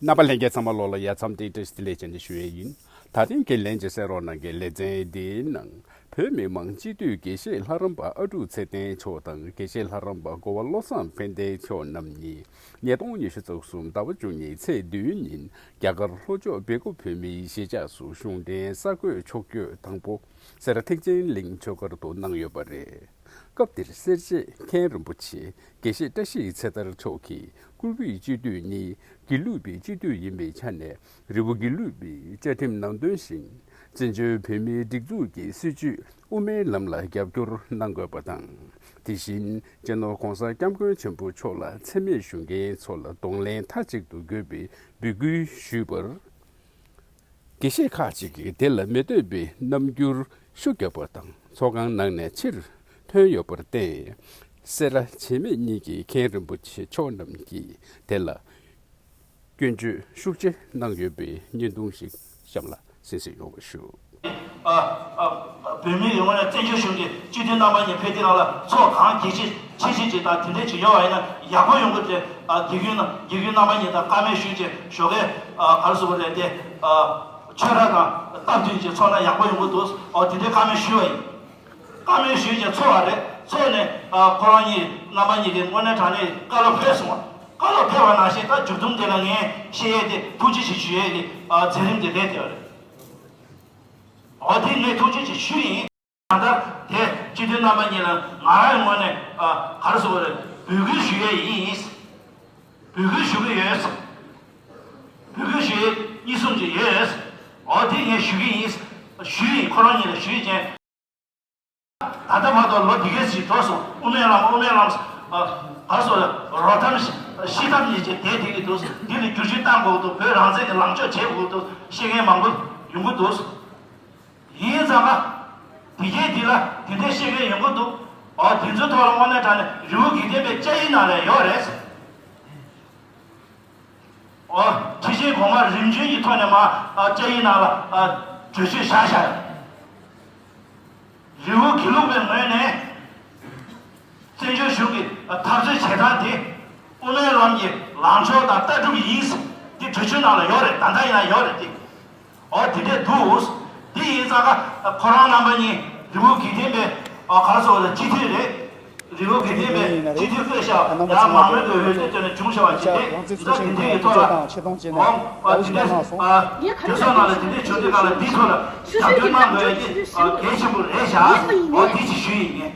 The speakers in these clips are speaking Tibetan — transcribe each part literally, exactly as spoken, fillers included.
རྣམ་པ་ལྷན་རྒྱས་ཚང་མ་ལོགས་ལ་ཡ་མཚམས་འདི་བཀྲ་ཤིས་བདེ་ལེགས་བྱས་ནས་ཞུ་ཡས་ཡིན། ད་ཐེངས་ཀྱི་ལན་གཅིག་གསན་རོགས་གནང་གི་ལེ་ཚན་འདིའི་ནང་། བོད་མི་མང་སྤྱི་འཐུས་དགེ་བཤེས་ལྷ་རམས་པ་ཨ་ཀྲུག་ཚེ་བརྟན་མཆོག་དང་དགེ་བཤེས་ལྷ་རམས་པ་འགོ་བ་བློ་བཟང་ཕན་བདེ་མཆོག་རྣམ་གཉིས་ཉིས་སྟོང་ཉི་ཤུ་རྩ་གསུམ་ཟླ་བ་བཅུ་གཉིས་ཚེས་བདུན་ཉིན་རྒྱ་གར་ལྷོ་ཕྱོགས་སྦེལ་ཀོབ་བོད་མིའི་གཞིས་ཆགས་སུ་གཞུང་འབྲེལ་གསར་འགོད་ཕྱོགས་བསྐྱོད་དང་པོ་སེ་ར་ཐེག་ཆེན་གླིང་ཆོས་སྒར་དུ་གནང་ཡོད་པ་རེད། སྐབས་དེར་སེར་བྱེས་མཁན་རིན་པོ་ཆེ་དགེ་བཤེས་བཀྲ་ཤིས་ཚེ་དར་མཆོག་གིས་བཀུར་འོས་སྤྱི་འཐུས་གཉིས་དགེ་ལུགས་པའི་སྤྱི་འཐུས་ཡིན་པའི་ཆ་ནས། རི་བོ་དགེ་ལུགས་པའི་བཅའ་ཁྲིམས་ནང་དོན་བཞིན། བཙན་བྱོལ་བོད་མིའི་སྒྲིག་འཛུགས་ཀྱི་སྲིད་བྱུས་དབུ་མའི་ལམ་ལ་རྒྱབ་སྐྱོར་གནང་དགོས་པ་དང་། དེ་བཞིན་སྤྱི་ནོར་༸གོང་ས་༸སྐྱབས་མགོན་ཆེན་པོ་མཆོག་ལ་མཚན་སྨད་ཞུ་མཁན་ཚོ་ལ་གདོང་ལེན་མཐའ་གཅིག་ཏུ་དགོས་པའི་འབོད་སྐུལ་ཞུས་པར། དགེ་བཤེས་ཁག་ཅིག་གིས་དེ་ལ་མི་འདོད་པའི་རྣམ་འགྱུར་ཤུགས་བརྒྱབ་པ་དང་། ཚོགས་ཁང་ནང་ནས་ཕྱིར་ཐོན་ཡོད་པར་བརྟེན། སེ་ར་བྱེས་སྨད་གཉིས་ཀྱི་མཁན་རིན་པོ་ཆེ་མཆོག་རྣམས་ཀྱིས་དེ་ལ་སྐྱོན་བརྗོད་ཤུགས་ཆེ་གནང་ཡོད་པའི་བརྙན་ཐུང་ཞིག་གཤམ་ལ་གསན་གཟིགས་ཡོང་བ་ཞུ། ཨ། ཨ། བོད་མིའི་ངོས་ནས་བཙན་བྱོལ་གཞུང་གི་སྤྱི་འཐུས་རྣམ་པ་གཉིས་ཕེབས་དུས་སྒང་ལ་ཚོགས་གང་གལ་ཆེ་ཆེ་ཆེ་ཅིག་དང་དེ་འདྲས་ཅིག་ཡོད་པ་ཡིན་ན་ཡག་པོ་ཡོང་གི་རེད། ཨ། དགེ་རྒན་དགེ་རྒན་རྣམ་པ་གཉིས་དང་བཀའ་མོལ་ཞུས་བྱས་ཞོགས་ཀས། ཨ། ག་རེ་ཟེར་དགོས་རེད་དེ། ཨ། ཆོས་ར་དང་སྟབས་བསྟུན་བྱས་ཚོགས་ན་ཡག་པོ་ཡོང་གི་འདུག་ཨོ། དེ་འདྲའི་བཀའ་མོལ་ཞུས་པ་ཡིན། བཀའ་མོལ་ཞུས་བྱས་ཚོགས་པ་རེད། ཚོགས་ནས། ཨ། ཁོ་རང་གཉིས་རྣམ་པ་གཉིས་ཀྱི་དངོས་གནས་དྲང་གནས་བཀའ་སློབ་ཕེབས་སོང་བ། བཀའ་སློབ་ཕེབས་པ་ནང་བཞིན་ད་མཇུག་སྡོམ་དེ་ལ་ངས་བཤད་ཡས་དེ་ཐུགས་རྗེ་ཆེ་ཞུ་ཡས་ཀྱི། ཨ། མཛད་རིམ་དེ་རེད་དེ་བ་རེད། འོ་དེ་ངས་ཐུགས་རྗེ་ཆེ་ཞུ་ཡིན། ད་ལྟ་དེ་སྤྱི་འཐུས་རྣམ་པ་གཉིས་ལ་ང་རང་ངོས་ནས། ཨ། ག་རེ་ཟེར་དགོས་རེད། འབོད་སྐུལ་ཞུ་ཡས་ཡིན། འབོད་སྐུལ་ཞུ་གི་ཡོད། འབོད་སྐུལ་ཞུ་ཡས་གཉིས་གསུམ་ཅིག་ཡོད། འོ་དེ་ངས་ཞུ་གི་ཡིན། ཞུ་ཡིན། ཁོ་རང་གཉིས་ལ་ཞུ་ཡིན་ཅན། ད་ལྟ་བར་དུ་ལོ་འདི་གས་ཞིག་འགྲོ་སོང་། དབུ་མའི་ལམ། དབུ་མའི་ལམ། ཨ། ག་རེ་ཟེར། རོ་ཐམ་ཤི་ཐམ་ཉིད་ཅིག་བསྡད་བསྡད་ཀྱི་འདུག་འདི་ལ་བསྒྱུར་བཅོས་གཏང་དགོས་འདུག་བོད་རང་བཙན་གྱི་ལངས་ཕྱོགས་བྱེད་དགོས་འདུག་བཤད་མཁན་མང་པོ་ཡོང་གི་འདུག་ཡིན་ཙང་ང་། དེ་གས་འདི་ལ་དེ་འདྲའི་བཤད་མཁན་ཡོང་གི་འདུག་འོ་དེ་ཚོའི་ཐོག་ལ་དངོས་གནས་དྲང་གནས་རི་བོ་དགེ་ལྡན་པའི་བཅའ་ཡིག་ནང་ལ་ཡོད་རེད། འོ། ཁྲི་ཆེན་གོང་མ་རིམ་བྱོན་གྱི་ཐོག་ནས་མར། ཨ། བཅའ་ཡིག་ནང་ལ། ཨ། གྲོས་ཆོད་བཞག་བཞག་ཡོད། རི་བོ་དགེ་ལུགས་པའི་ངོས་ནས་བཙན་བྱོལ་གཞུང་གི། ཨ། འཐབ་རྩོད་བྱེད་སྟངས་དེ་དབུ་མའི་ལམ་གྱི་ལངས་ཕྱོགས་དང་ལྟ་གྲུབ་ཡིན། འདི་གྲོས་ཆོད་ནང་ལ་ཡོད་རེད། ད་ལྟ་ཡིན་ན་ཡོད་རེད་དེ། འོ་དེ་འདྲས་འདུག་དེ་ཡིན་ཙང་ཀ་ཁོ་རང་རྣམ་པ་གཉིས་རི་བོ་དགེ་ལྡན་པའི། ཨ། ག་རེ་ཟེར་དགོས་རེད། སྤྱི་འཐུས་རེད། རི་བོ་དགེ་ལྡན་པའི་སྤྱི་འཐུས་བསྐོས་ཤག་ཡང་མང་མོས་ཀྱི་འོས་བསྡུ་བཏོན་ནས་བྱུང་ཤག་པ་ཅིག་རེད། ད་དེ་འདྲའི་ཐོག་ལ། འོ། ཨ། དེ་འདྲས། ཨ། གྲོས་ཚོགས་ནང་ལ་དེ་འདྲས་བྱུང་དུས་སྒང་ལ་འདིའི་ཐོག་ལ་རྒྱབ་སྐྱོར་གནང་དགོས་ཡ་དེ་གལ་ཆེན་པོ་རེད་ཤག་འོ་དེ་ཅིག་ཞུ་ཡིན་ངས།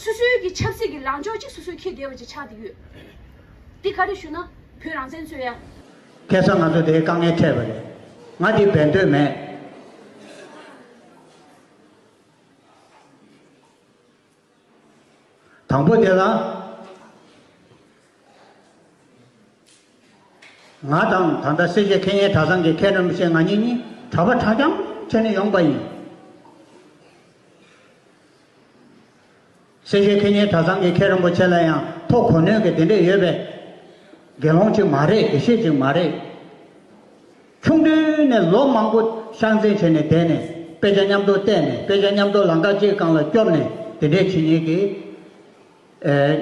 སོ་སོའི་གི་ཆབ་སྲིད་ཀྱི་ལངས་ཕྱོགས་གཅིག་སོ་སོའི་འཁྱེར་བསྡད་པ་ཅིག་ཆགས་བསྡད་ཡོད། འདི་ག་རེ་ཞུ་ན་བོད་རང་བཙན་རྩོད་ཡ། ཁ་སང་ང་ཚོ་དེའི་དཀའ་ངལ་འཕྲད་པ་རེད། ང་འདི་འབད་འདོད་མེད། དང་པོ་དེ་ལ། ང་དང་ད་ལྟ་སེར་བྱེས་མཁས་སྙན་གྲྭ་ཚང་གི་མཁན་རིན་པོ་ཆེ་ང་གཉིས་གཉིས་གྲྭ་པ་གྲྭ་རྐྱང་བྱས་ནས་ཡོང་པ་ཡིན། སེར་བྱེས་མཁས་སྙན་གྲྭ་ཚང་གི་མཁན་རིན་པོ་ཆེ་ལ་ཡང་ཐོ་གོ་ནོན་གྱི་དེ་འདྲས་ཡོད་པས། དགེ་སློང་ཅིག་མ་རེད། དགེ་བཤེས་ཅིག་མ་རེད། ཆུང་དུས་ནས་ལོ་མང་པོ་ཤག་འཛིན་བྱས་ནས་བསྡད་ནས་དཔེ་ཆ་མཉམ་དུ་བལྟས་ནས་དཔེ་ཆ་མཉམ་དུ་ལམ་ཁ་གཅིག་སྒང་ལ་སྐྱོར་ནས་དེ་འདྲས་བྱེད་མཁན་གྱི། ཨེ།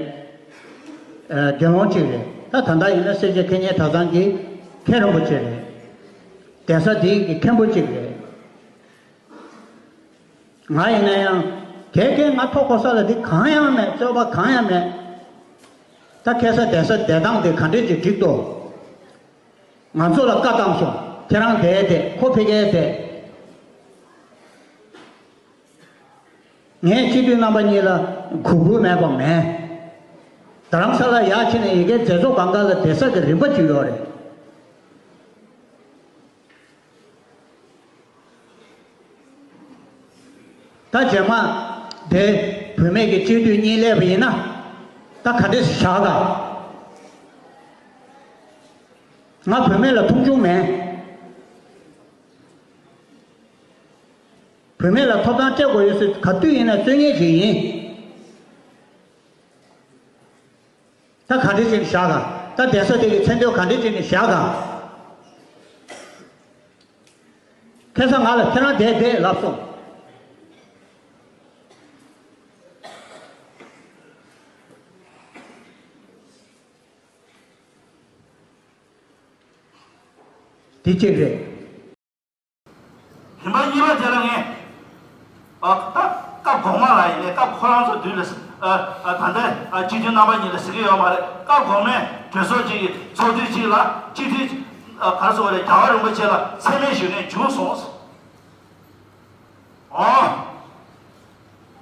ཨེ། དགེ་སློང་གཅིག་རེད། ད་ད་ལྟ་ཡིན་ན་སེར་བྱེས་མཁས་སྙན་གྲྭ་ཚང་གི་མཁན་རིན་པོ་ཆེ་རེད། གདན་ས་འདིའི་གི་མཁན་པོ་གཅིག་རེད། ང་ཡིན་ན་ཡང་། གལ་གལ་ང་ཐོ་གོ་ས་ལ་འདི་གང་ཡང་མེད། རྩོད་པ་གང་ཡང་མེད། ད་ཁ་སང་གདན་ས་བསྡད་སྟངས་དེ་ག་འདྲས་ཅིག་འགྲིག་འདུག་ང་ཚོ་ལ་བཀའ་བཏང་སོང་། ཁྱེད་རང་བསྡད་བསྡད། ཁོ་ཕ་གིར་བསྡད། ངས་སྤྱི་འཐུས་རྣམ་པ་གཉིས་ལ་གུས་བཀུར་མེད་པ་མེད། རྡ་རམ་ས་ལ་ཡར་ཕྱིན་ནས་ཡ་གིའི་མཛད་གཙོ་སྒང་ག་ལ་བསྡད་ས་གི་རིན་པ་ཅིག་ཡོད་རེད། ད་རྗེས་མ་དེ་བུད་མེད་ཀྱི་སྤྱི་འཐུས་གཉིས་སླེབས་པ་ཡིན་ན། ད་ག་འདྲས་བཞག་ག་ང་བུད་མེད་ལ་མཐོང་ཆུང་མེད། བུད་མེད་ལ་ཐོབ་ཐང་སྤྲད་དགོས་ཡོད་ཟེར་ག་དུས་ཡིན་ན་རྩོད་མཁན་ཞིག་ཡིན། ད་ག་འདྲ་བྱས་ནས་བཞག་ག་ད་གདན་ས་དེ་གི་མཚན་དོན་ག་འདྲ་བྱས་ནས་བཞག་ག་ཁ་སང་ང་ལ་ཁྱེད་རང་བསྡད་བསྡད་ལབ་སོང་། དེ་གཅིག་རེད། རིམ་པ་གཉིས་པ་དེ་ལ་ངས། ཨ། ད་སྐབས་གོང་མ་ལ་ཡིན་ནའི་སྐབས་ཁོ་རང་ཚོ་དུས་ལ། ཨ། ཨ། ད་ལྟ། ཨ། སྤྱི་འཐུས་རྣམ་པ་གཉིས་ལ་ཟེར་གྱི་ཡོད་མ་རེད། སྐབས་གོང་མའི་གྲོས་ཚོགས་གཅིག་གི་ཚོགས་དུས་གཅིག་ལ་སྤྱི་འཐུས། ཨ། ག་རེ་ཟེར་དགོས་རེད། རྒྱལ་བ་རིན་པོ་ཆེ་ལ་མཚན་སྨད་ཞུ་མཁན་བྱུང་སོང་། ཨོ།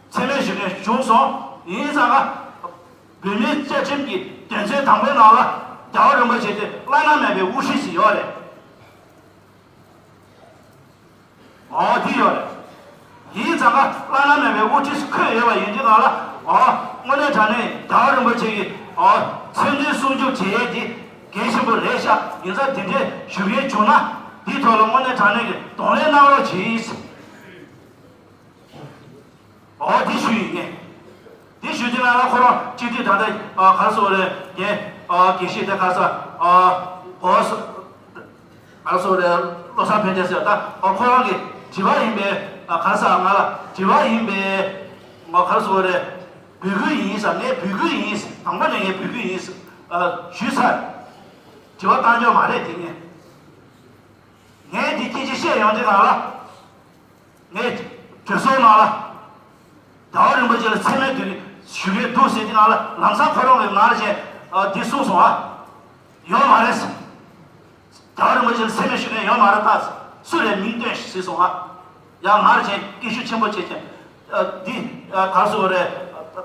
མཚན་སྨད་ཞུ་མཁན་བྱུང་སོང་། ཡིན་ཙང་ང་། བོད་མིའི་བཅའ་ཁྲིམས་ཀྱི་དོན་ཚན་དང་པོའི་ནང་ལ་རྒྱལ་བ་རིན་པོ་ཆེ་དེ་བླ་ན་མེད་པའི་དབུ་ཁྲིད་ཅིག་ཡོད་རེད། ཨོ། དེ་ཡོད་རེད། ཡིན་ཙང་ང་བླ་ན་མེད་པའི་དབུ་ཁྲིད་ཅིག་འཁོད་ཡོད་པ་ཡིན་དུས་ང་ལ། ཨོ། དངོས་གནས་དྲང་གནས་རྒྱལ་བ་རིན་པོ་ཆེ་གི། ཨོ། མཚན་དོན་སྲུང་སྐྱོབ་བྱེད་ཡས་དེ་གལ་ཆེན་པོ་རེད་ཤག་ཡིན་ཙང་དེ་འདྲའི་ཞུ་མཁན་བྱུང་ན་དེའི་ཐོག་ལ་དངོས་གནས་དྲང་གནས་ཀྱི་གདོང་ལེན་གནང་རོགས་གྱིས། ཨོ། དེ་ཞུ་ཡིན་ངས། དེ་ཞུ་དུས་ང་ལ་ཁོ་རང་སྤྱི་འཐུས་ད་ལྟ། ཨ། ག་རེ་ཟེར་དགོས་རེད། རྒན། ཨ། དགེ་བཤེས་དེ་ག་རེ་ཟེར། ཨ། གོ་སོང་། ག་རེ་ཟེར་དགོས་རེད། བློ་བཟང་ཕན་བདེ་ཟེར། ད། ཨ། ཁོ་རང་གི་དྲི་བ་ཡིན་པས། ཨ། ག་རེ་ཟེར། ང་ལ་དྲི་བ་ཡིན་པས། ང་ག་རེ་ཟེར་དགོས་རེད། འབོད་སྐུལ་ཡིན་ཟེར། ངས་འབོད་སྐུལ་ཡིན་ཟེར། དང་པོ་ནས་ངས་འབོད་སྐུལ་ཡིན་ཟེར། ཨ། ཞུས་ཚར། དྲི་བ་བཏང་ཆོག་མ་རེད་དེ། ངས། ངས་འདི་སྐད་ཆ་བཤད་ཡོང་དུས་ང་ལ། ངས་གྲོས་ཚོགས་ནང་ལ། རྒྱལ་བ་རིན་པོ་ཆེ་ལ་མཚན་སྨད་དུ་ཞུ་གི་འདུག་ཟེར་དུས་ང་ལ་ལམ་སང་ཁོ་རང་གིས་ང་ལ་བྱས། ཨ། འདི་གསུངས་སོང་། ཨ། ཡོད་མ་རེད་ཟེར། རྒྱལ་བ་རིན་པོ་ཆེ་ལ་མཚན་སྨད་ཞུ་མཁན་ཡོད་མ་རེད། ད་སུ་རེད། མིང་སྟོན་ཟེར་སོང་། ཨ། ཡང་ང་ལ་བྱས་སྐད་ཤུགས་ཆེན་པོ་བྱས་བྱས། ཨ། འདི། ཨ། ག་རེ་ཟེར་དགོས་རེད།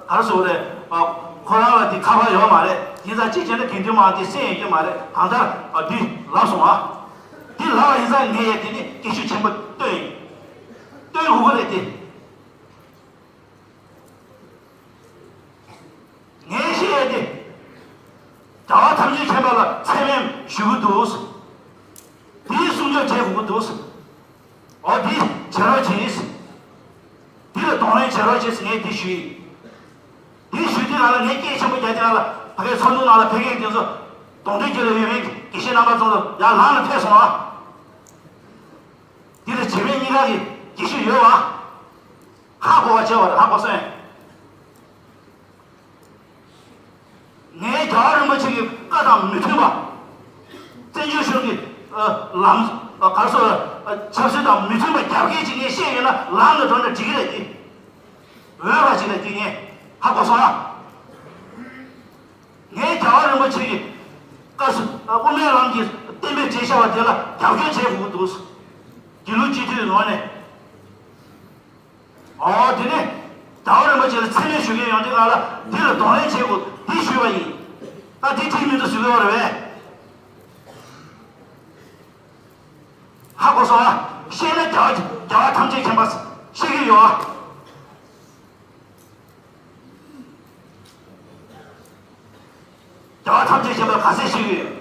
ག་རེ་ཟེར་དགོས་རེད། ཨ། ཁོ་རང་ལ་འདི་ཁ་པར་ཡོད་མ་རེད། ཡིན་ཙང་གཅིག་བྱས་ན་དགེ་འདུན་མང་དེ་གསན་ཡོང་གི་མ་རེད། གང་ལྟར། ཨ། འདི་ལབ་སོང་། ཨ། འདི་ལབ་པ་ཡིན་ཙང་ངས་ཡང་དེ་ནས་སྐད་ཤུགས་ཆེན་པོ་བཏོན་ཡིན། བཏོན་དགོས་ཀྱི་རེད་དེ། ངས་བཤད་ཡ་དེ། རྒྱལ་བ་ཐམས་ཅད་མཁྱེན་པ་ལ་མཚན་སྨད་ཞུ་གི་འདུག། དེའི་སྲུང་སྐྱོབ་བྱེད་དགོས་ཀྱི་འདུག། འོ། འདི་བྱེད་རོགས་གྱིས། འདི་ལ་གདོང་ལེན་བྱེད་རོགས་གྱིས། ངས་འདི་ཞུས་ཡིན། འདི་ཞུས་དུས་ང་ལ། ངས་སྐད་ཆེན་པོ་རྒྱག་དུས་ང་ལ་ཕ་གིའི་ཚོགས་འདུ་ནང་ལ་ཕེབས་མཁན་དེ་ཚོ་གདོང་དྲན་གྱི་ལ་ཡོད་མཁན་དགེ་བཤེས་རྣམ་པ་ཚོ་ཚོ་ཡར་ལངས་ནས་ཕེབས་སོང་། ཨ། འདི་ལ་བྱེད་མེད་གཉིས་ཀ་གི་སྐྱེ་ཤུགས་ཡོད་པ། ཧ་གོ་བ་བྱས་པ་རེད། ཧ་གོ་སོང་། ངས་རྒྱལ་བ་རིན་པོ་ཆེ་གི་བཀའ་དང་མི་མཐུན་པ། བཙན་བྱོལ་གཞུང་གི། ཨ། ལམ། ཨ། ག་རེ་ཟེར། ཨ། ཆབ་སྲིད་དང་མི་མཐུན་པ་རྒྱབ་འགལ་ཅིག་ངས་བཤད་ཡོད་ན་ལམ་ལ་འགྲོ་ན་འགྲིག་གི་རེད་དེ། འོས་པ་ཅིག་རེད་དེ། ངས་ཧ་གོ་སོང་ཨ། ངས་རྒྱལ་བ་རིན་པོ་ཆེ་གི་བཀའ་སྲོལ། ཨ། དབུ་མའི་ལམ་གྱི་གཏན་འབེབས་བྱས་བཞག་པ་དེ་ལ་རྒྱབ་སྐྱོར་བྱེད་དགོས་ཀྱི་འདུག། དགེ་ལུགས་སྤྱི་འཐུས་ངོས་ནས། ཨོ། དེ་ནས་རྒྱལ་བ་རིན་པོ་ཆེ་ལ་མཚན་སྨད་ཞུ་མཁན་ཡོང་དུས་ང་ལ་འདི་ལ་གདོང་ལེན་བྱེད་དགོས། འདི་ཞུས་པ་ཡིན། ད་འདི་འགྲིག་མི་འདུག་ཟེར་གྱི་ཡོད་རེད་པས། ཧ་གོ་སོང་ཨ། བཤད་ན་རྒྱལ་བ། རྒྱལ་བ་ཐམས་ཅད་མཁྱེན་པ་ཤེས་ཀྱི་ཡོད་ཨ། རྒྱལ་བ་ཐམས་ཅད་མཁྱེན་པ་ག་ཚད་ཤེས་ཀྱི་ཡོད།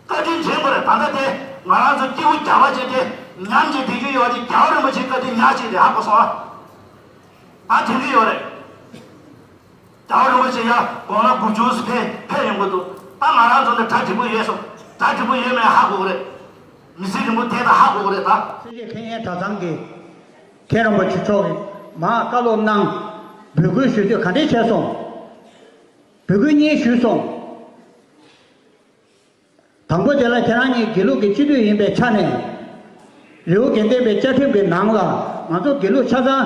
བཀའ་དྲིན་དྲན་དགོས་རེད། ད་ལྟ་དེ་ང་རང་ཚོ་སྐྱིད་པོ་རྒྱག་པ་བྱས་ཏེ་ཉམས་ཀྱིས་བསྡད་ཀྱི་ཡོད་དེ། རྒྱལ་བ་རིན་པོ་ཆེའི་བཀའ་དྲིན་ཉག་གཅིག་རེད། ཧ་གོ་སོང་ཨ། ད་དྲན་གྱི་ཡོད་རེད། རྒྱལ་བ་རིན་པོ་ཆེ་ཡར་དགུང་ལོ་དགུ་བཅུ་ཕེབས་ཕེབས་ཡོང་གི་འདུག། ད་ང་རང་ཚོ་འདི་གྲ་སྒྲིག་པོ་ཡོད་སོང་། གྲ་སྒྲིག་པོ་ཡོད་མེད་ཧ་གོ་གི་རེད། མི་ཚེ་རིང་པོ་བསྡད་ད་ཧ་གོ་གི་རེད་ད། སེར་བྱེས་འཕེན་ཡས་གྲྭ་ཚང་གི་མཁན་རིན་པོ་ཆེ་མཆོག་གིས་མར་བཀའ་སློབ་གནང་། འབོད་སྐུལ་ཞུ་དུས་ག་འདྲས་བྱས་སོང་། འབོད་སྐུལ་གཉིས་ཞུས་སོང་། དང་པོ་དེ་ལ་ཁྱེད་རང་གཉིས་དགེ་ལུགས་ཀྱི་སྤྱི་འཐུས་ཡིན་པའི་ཆ་ནས། རི་བོ་དགེ་ལྡན་པའི་བཅའ་ཁྲིམས་ཀྱི་ནང་ལ་ང་ཚོ་དགེ་ལུགས་ཆ་ཚང་།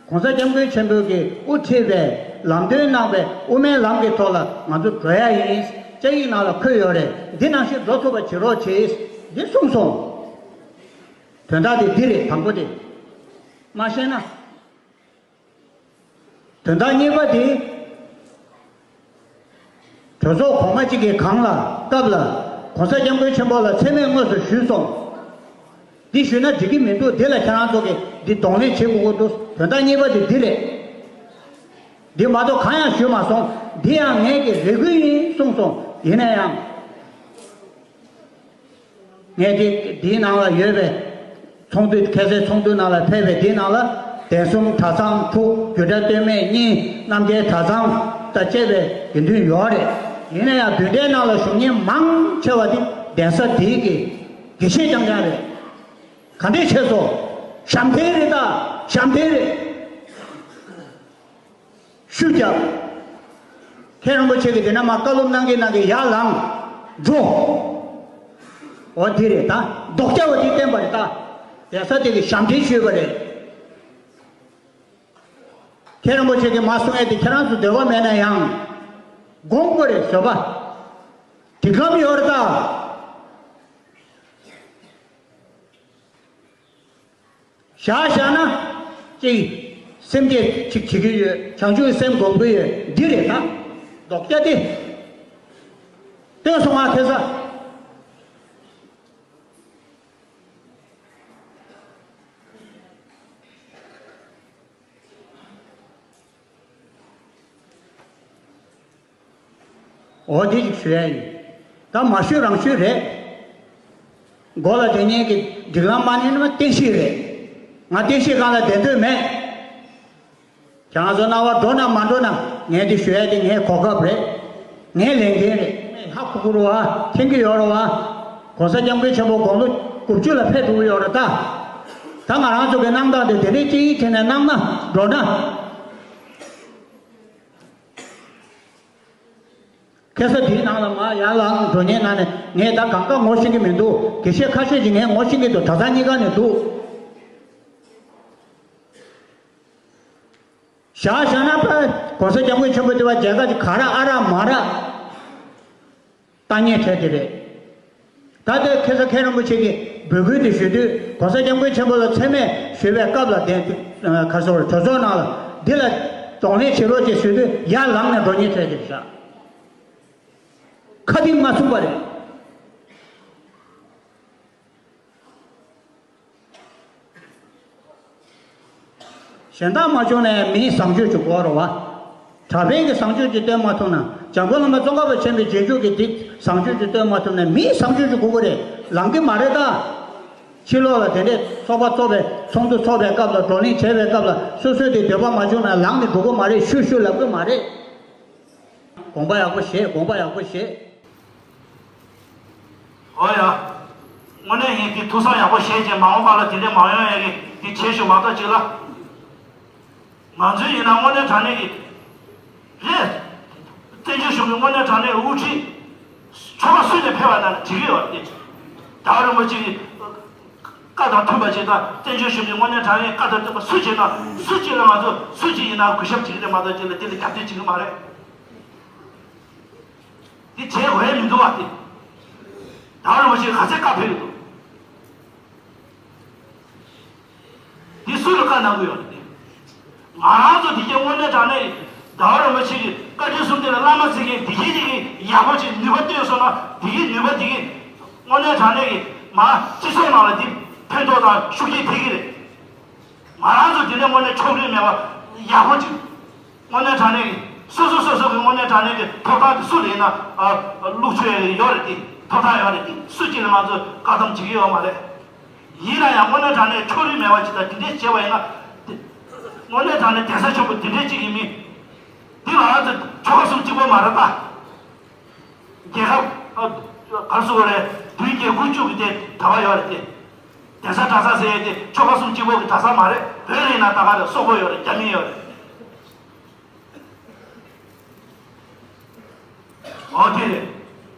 ༸གོང་ས་༸སྐྱབས་མགོན་ཆེན་པོས་ཀྱིས་དབུ་ཁྲིད་པའི་ལམ་སྟོན་གནང་བའི་དབུ་མའི་ལམ་གྱི་ཐོག་ལ་ང་ཚོ་འགྲོ་ཡ་ཡིན། བཅའ་ཡིག་ནང་ལ་འཁོད་ཡོད་རེད། འདི་ནང་བཞིན་འགྲོ་ཐུབ་པ་བྱེད་རོགས་བྱེད། འདི་གསུངས་སོང་། དོན་དག་དེ་འདི་རེད། དང་པོ་དེ། མ་ཤེས་ན། དོན་དག་གཉིས་པ་དེ། གྲོས་ཚོགས་གོང་མ་གཅིག་གི་སྒང་ལ་སྐབས་ལ་༸གོང་ས་༸སྐྱབས་མགོན་ཆེན་པོ་ལ་མཚན་སྨད་དངོས་སུ་ཞུས་སོང་། འདི་ཞུས་ན་འགྲིག་གི་མི་འདུག། འདི་ལ་ཁྱེད་རང་ཚོ་གིས་འདི་གདོང་ལེན་བྱེད་དགོས་ཀྱི་འདུག། དོན་དག་གཉིས་པ་དེ་འདི་རེད། འདི་མ་གཏོགས་གང་ཡང་ཞུས་མ་སོང་། འདི་ཡང་ངེད་ཀྱི་རེ་སྐུལ་ཡིན་གསུངས་སོང་། ཡིན་ན་ཡང་། ངས་དེ་འདིའི་ནང་ལ་ཡོད་པའི་ཚོགས་འདུ། ཁ་སང་ཚོགས་འདུ་ནང་ལ་ཕེབས་པའི་འདིའི་ནང་ལ་གདན་གསུམ་གྲྭ་ཚང་དྲུག། རྒྱུད་གྲྭ་སྟོད་སྨད་གཉིས། རྣམ་རྒྱལ་གྲྭ་ཚང་དང་བཅས་པའི་དགེ་འདུན་ཡོད་རེད། ཡིན་ན་ཡང་འདི་འདྲའི་ནང་ལ་ཞུགས་མཁན་མང་ཆེ་བ་དེ་གདན་ས་འདིའི་གི་དགེ་བཤེས་རྐྱང་རྐྱང་རེད། ག་འདྲས་བྱས་སོང་། ཞབས་འདྲེན་རེད། ད་ཞབས་འདྲེན་རེད། ཤུགས་རྒྱབ། མཁན་རིན་པོ་ཆེ་གིས་དེ་ན་མར་བཀའ་སློབ་གནང་གིན་གནང་གིན་ཡར་ལངས། འགྲོ། འོ་འདི་རེད་ད། ལྡོག་རྒྱག་པ་དེ་བསྟན་པ་རེད་ད། གདན་ས་དེ་གི་ཞབས་འདྲེན་ཞུས་པ་རེད། མཁན་རིན་པོ་ཆེ་གིས་མ་གསུང་ཡས་དེ་ཁྱེད་རང་ཚོ་འདོད་པ་མེད་ན་ཡང་། དགོངས་པ་རེད་བཟོད་པ། སྒྲིག་ལམ་ཡོད་རེད་ད། བཞག་བཞག་ན། གཅིག་སེམས་བསྐྱེད་ཅིག་བྱེད་ཀྱི་ཡོད། བྱང་ཆུབ་སེམས་སྒོམ་གྱི་ཡོད། འདི་རེད་ད། ལྡོག་རྒྱག་དེ། སྟོན་སོང་ང་ཁ་སང་། འོ་དེ་ཅིག་ཞུ་ཡ་ཡིན། ད་མ་ཞུས་རང་ཞུས་རེད། མགོ་ལ་དེ་ཉིད་ཀྱི་སྒྲིག་ལམ་མ་ཉན་ན་བསྟན་བཤིག་རེད། ང་བསྟན་བཤིག་སྒང་ལ་བསྡད་འདོད་མེད། ཁྱེད་རང་ཚོ་རྣ་བ་འགྲོ་ན་མ་འགྲོ་ན་ངས་དེ་ཞུ་ཡ་དེ་ངའི་གོ་སྐབས་རེད། ངའི་ལས་འགན་རེད། ཧ་གོ་གི་རེད་བ། མཁྱེན་གྱི་ཡོད་རེད་བ། ༸གོང་ས་༸སྐྱབས་མགོན་ཆེན་པོ་དགུང་ལོ་དགུ་བཅུ་ལ་ཕེབས་འགྲོ་གི་ཡོད་རེད་ད། ད་ང་རང་ཚོ་གི་གནང་སྟངས་དེ་དེ་རིང་སྤྱི་ཡིག་ཁྲིད་ནས་གནང་ན་འགྲོ་ན། ཁ་སང་དེའི་ནང་ལ་མར་ཡར་ལངས་འགྲོ་མཁན་ནང་ནས་ངས་ད་གང་ག་ངོ་ཤེས་ཀྱི་མི་འདུག་དགེ་བཤེས་ཁ་ཤས་ཅིག་ངས་ངོ་ཤེས་ཀྱི་འདུག་གྲྭ་ཚང་གཉིས་ཀ་ནས་འདུག་བཞག་བཞག་ན་ཕ་༸གོང་ས་༸སྐྱབས་མགོན་ཆེན་པོ་འདི་བ་མཇལ་ཁ་ཅིག་ག་རག་ཨ་རག་མ་རག་ལྟ་ཉན་འཕྲད་དེ་རེད། ད་ལྟའི་ཁ་སང་མཁན་རིན་པོ་ཆེ་གིས་འབོད་སྐུལ་དེ་ཞུ་དུས་༸གོང་ས་༸སྐྱབས་མགོན་ཆེན་པོ་ལ་མཚན་སྨད་ཞུ་བའི་སྐབས་ལ་བསྟན་ཏེ་ག་སོ་གྲོས་ཚོགས་ནང་ལ་འདི་ལ་གདོང་ལེན་བྱེད་རོགས་ཅེས་ཞུ་དུས་ཡར་ལངས་ནས་འགྲོ་ཉན་འཕྲད་དེ་བཞག་ཁ་གཏིང་མ་ཚུགས་པ་རེད། གཞན་དག་མ་བྱུང་ན་ཡང་མིའི་བཟང་སྤྱོད་ཅིག་དགོས་རེད་བ། གྲྭ་པའི་གི་བཟང་སྤྱོད་ཅིག་སྟོན་མ་ཐུབ་ན། འཇམ་མགོན་བླ་མ་ཙོང་ཁ་པ་ཆེན་པོའི་རྗེས་འཇུག་གི་འདི་བཟང་སྤྱོད་ཅིག་སྟོན་མ་ཐུབ་ན་མིའི་བཟང་སྤྱོད་ཅིག་དགོས་ཀྱི་རེད། ལང་གི་མ་རེད་ད། ཕྱི་ལོགས་ལ་དེ་འདྲས་ཚོགས་པ་ཚོགས་པའི་ཚོགས་འདུ་ཚོགས་པའི་སྐབས་ལ་བགྲོ་གླེང་བྱས་པའི་སྐབས་ལ་སོ་སོའི་དེ་འདོད་པ་མ་བྱུང་ན་ལངས་ནས་འགྲོ་གི་མ་རེད། ཤུ་ཤུ་ལབ་གི་མ་རེད། དགོངས་པ་ཡག་པོ་བཞེས། དགོངས་པ་ཡག་པོ་བཞེས། ཨོ་ཡ། དངོས་གནས་ངས་དེ་ཐུགས་བསམ་ཡག་པོ་བཞེས་བྱས་མ་འོངས་པ་ལ་དེ་འདྲས་མ་ཡོང་ཡ་གི་དེ་བྱེད་ཤོག་མ་གཏོགས་ཅིག་ལ། ང་ཚོའི་ཡིན་ན་དངོས་གནས་དྲང་གནས་ཀྱི་རེད། བཙན་བྱོལ་གཞུང་གི་དངོས་གནས་དྲང་གནས་ཀྱི་དབུ་ཁྲིད་ཆོལ་ཁ་སུ་ནས་ཕེབས་པ་ན་འགྲིག་གི་ཡོད་རེད། རྒྱལ་བ་རིན་པོ་ཆེ་གི་བཀའ་དང་མཐུན་པ་ཅིག་དང་བཙན་བྱོལ་གཞུང་གི་དངོས་གནས་དྲང་གནས་བཀའ་དང་མཐུན་པ་སུ་བྱེད་ན་སུ་གཅིག་ལ་ང་ཚོ་སུ་གཅིག་ཡིན་ན་གུས་ཞབས་བྱེད་ཀྱི་རེད་མ་གཏོགས་གཅིག་ལ་དེ་ལ་རྒྱབ་རྟེན་བྱེད་ཀྱི་མ་རེད། དེ་བྱེད་དགོས་ཡ་མི་འདུག་བ་དེ། རྒྱལ་བ་རིན་པོ་ཆེ་ག་ཚད་བཀའ་ཕེབས་ཀྱི་འདུག་དེ་སུ་ལ་བཀའ་གནང་གི་ཡོད་རེད་དེ། ང་རང་ཚོ་དེ་གའི་དངོས་གནས་དྲང་གནས་རྒྱལ་བ་རིན་པོ་ཆེ་གི་བཀའ་དྲིན་གསུམ་ལྡན་ལ་བླ་མ་ཚེ་གའི་དེ་གའི་དེ་གའི་ཡག་པོ་ཅིག་ནུས་པ་བཏོན་སོང་ན་དེ་གའི་ནུས་པ་དེ་གའི་དངོས་གནས་དྲང་གནས་ཀྱི་མ་སྤྱི་ཚོགས་ནང་ལ་དེ་ཕན་ཐོགས་དང་ཤུགས་རྐྱེན་ཐེབས་ཀྱི་རེད། ང་རང་ཚོ་དེ་འདྲ་དངོས་གནས་ཕྱོགས་རིས་མེད་པ་ཡག་པོ་ཅིག་དངོས་གནས་དྲང་གནས་ཀྱི་སོ་སོ་སོ་སོ་གི་དངོས་གནས་དྲང་གནས་ཀྱི་ཐོབ་ཐང་དེ་སུ་ལ་ཡིན་ན་ཨ་བླུག་ཆོག་ཡ་ཡོད་རེད་དེ། ཐོབ་ཐང་ཡོད་རེད་དེ། སུ་གཅིག་ལ་ང་ཚོས་བཀག་སྡོམ་བྱེད་ཀྱི་ཡོད་མ་རེད། ཡིན་ན་ཡང་དངོས་གནས་དྲང་གནས་ཕྱོགས་རིས་མེད་པ་ཅིག་དང་དེ་འདྲས་བྱས་པ་ཡིན་ན་དེ་དངོས་གནས་དྲང་གནས་གདན་ས་ཆེན་པོ་དེ་འདྲས་ཅིག་གི་མི་འདི་ང་རང་ཚོ་ཆོལ་ཁ་གསུམ་གཅིག་པོ་མ་རེད་ད། རྒྱལ་ཁབ་ཨ་ག་རེ་ཟེར་དགོས་རེད། བོད་རྒྱལ་ཁབ་བཅུ་གི་དེ་གྲྭ་པ་ཡོད་རེད་དེ། གདན་ས་གྲྭ་ཚང་ཟེར་ཡས་དེ་ཆོལ་ཁ་གསུམ་གཅིག་པོ་གི་གྲྭ་ཚང་མ་རེད། བོད་ལ་ཡིན་ན་ད་ག་རེད། སོག་པོ་ཡོད་རེད། རྒྱ་མི་ཡོད་རེད། འོ་དེ་རེད།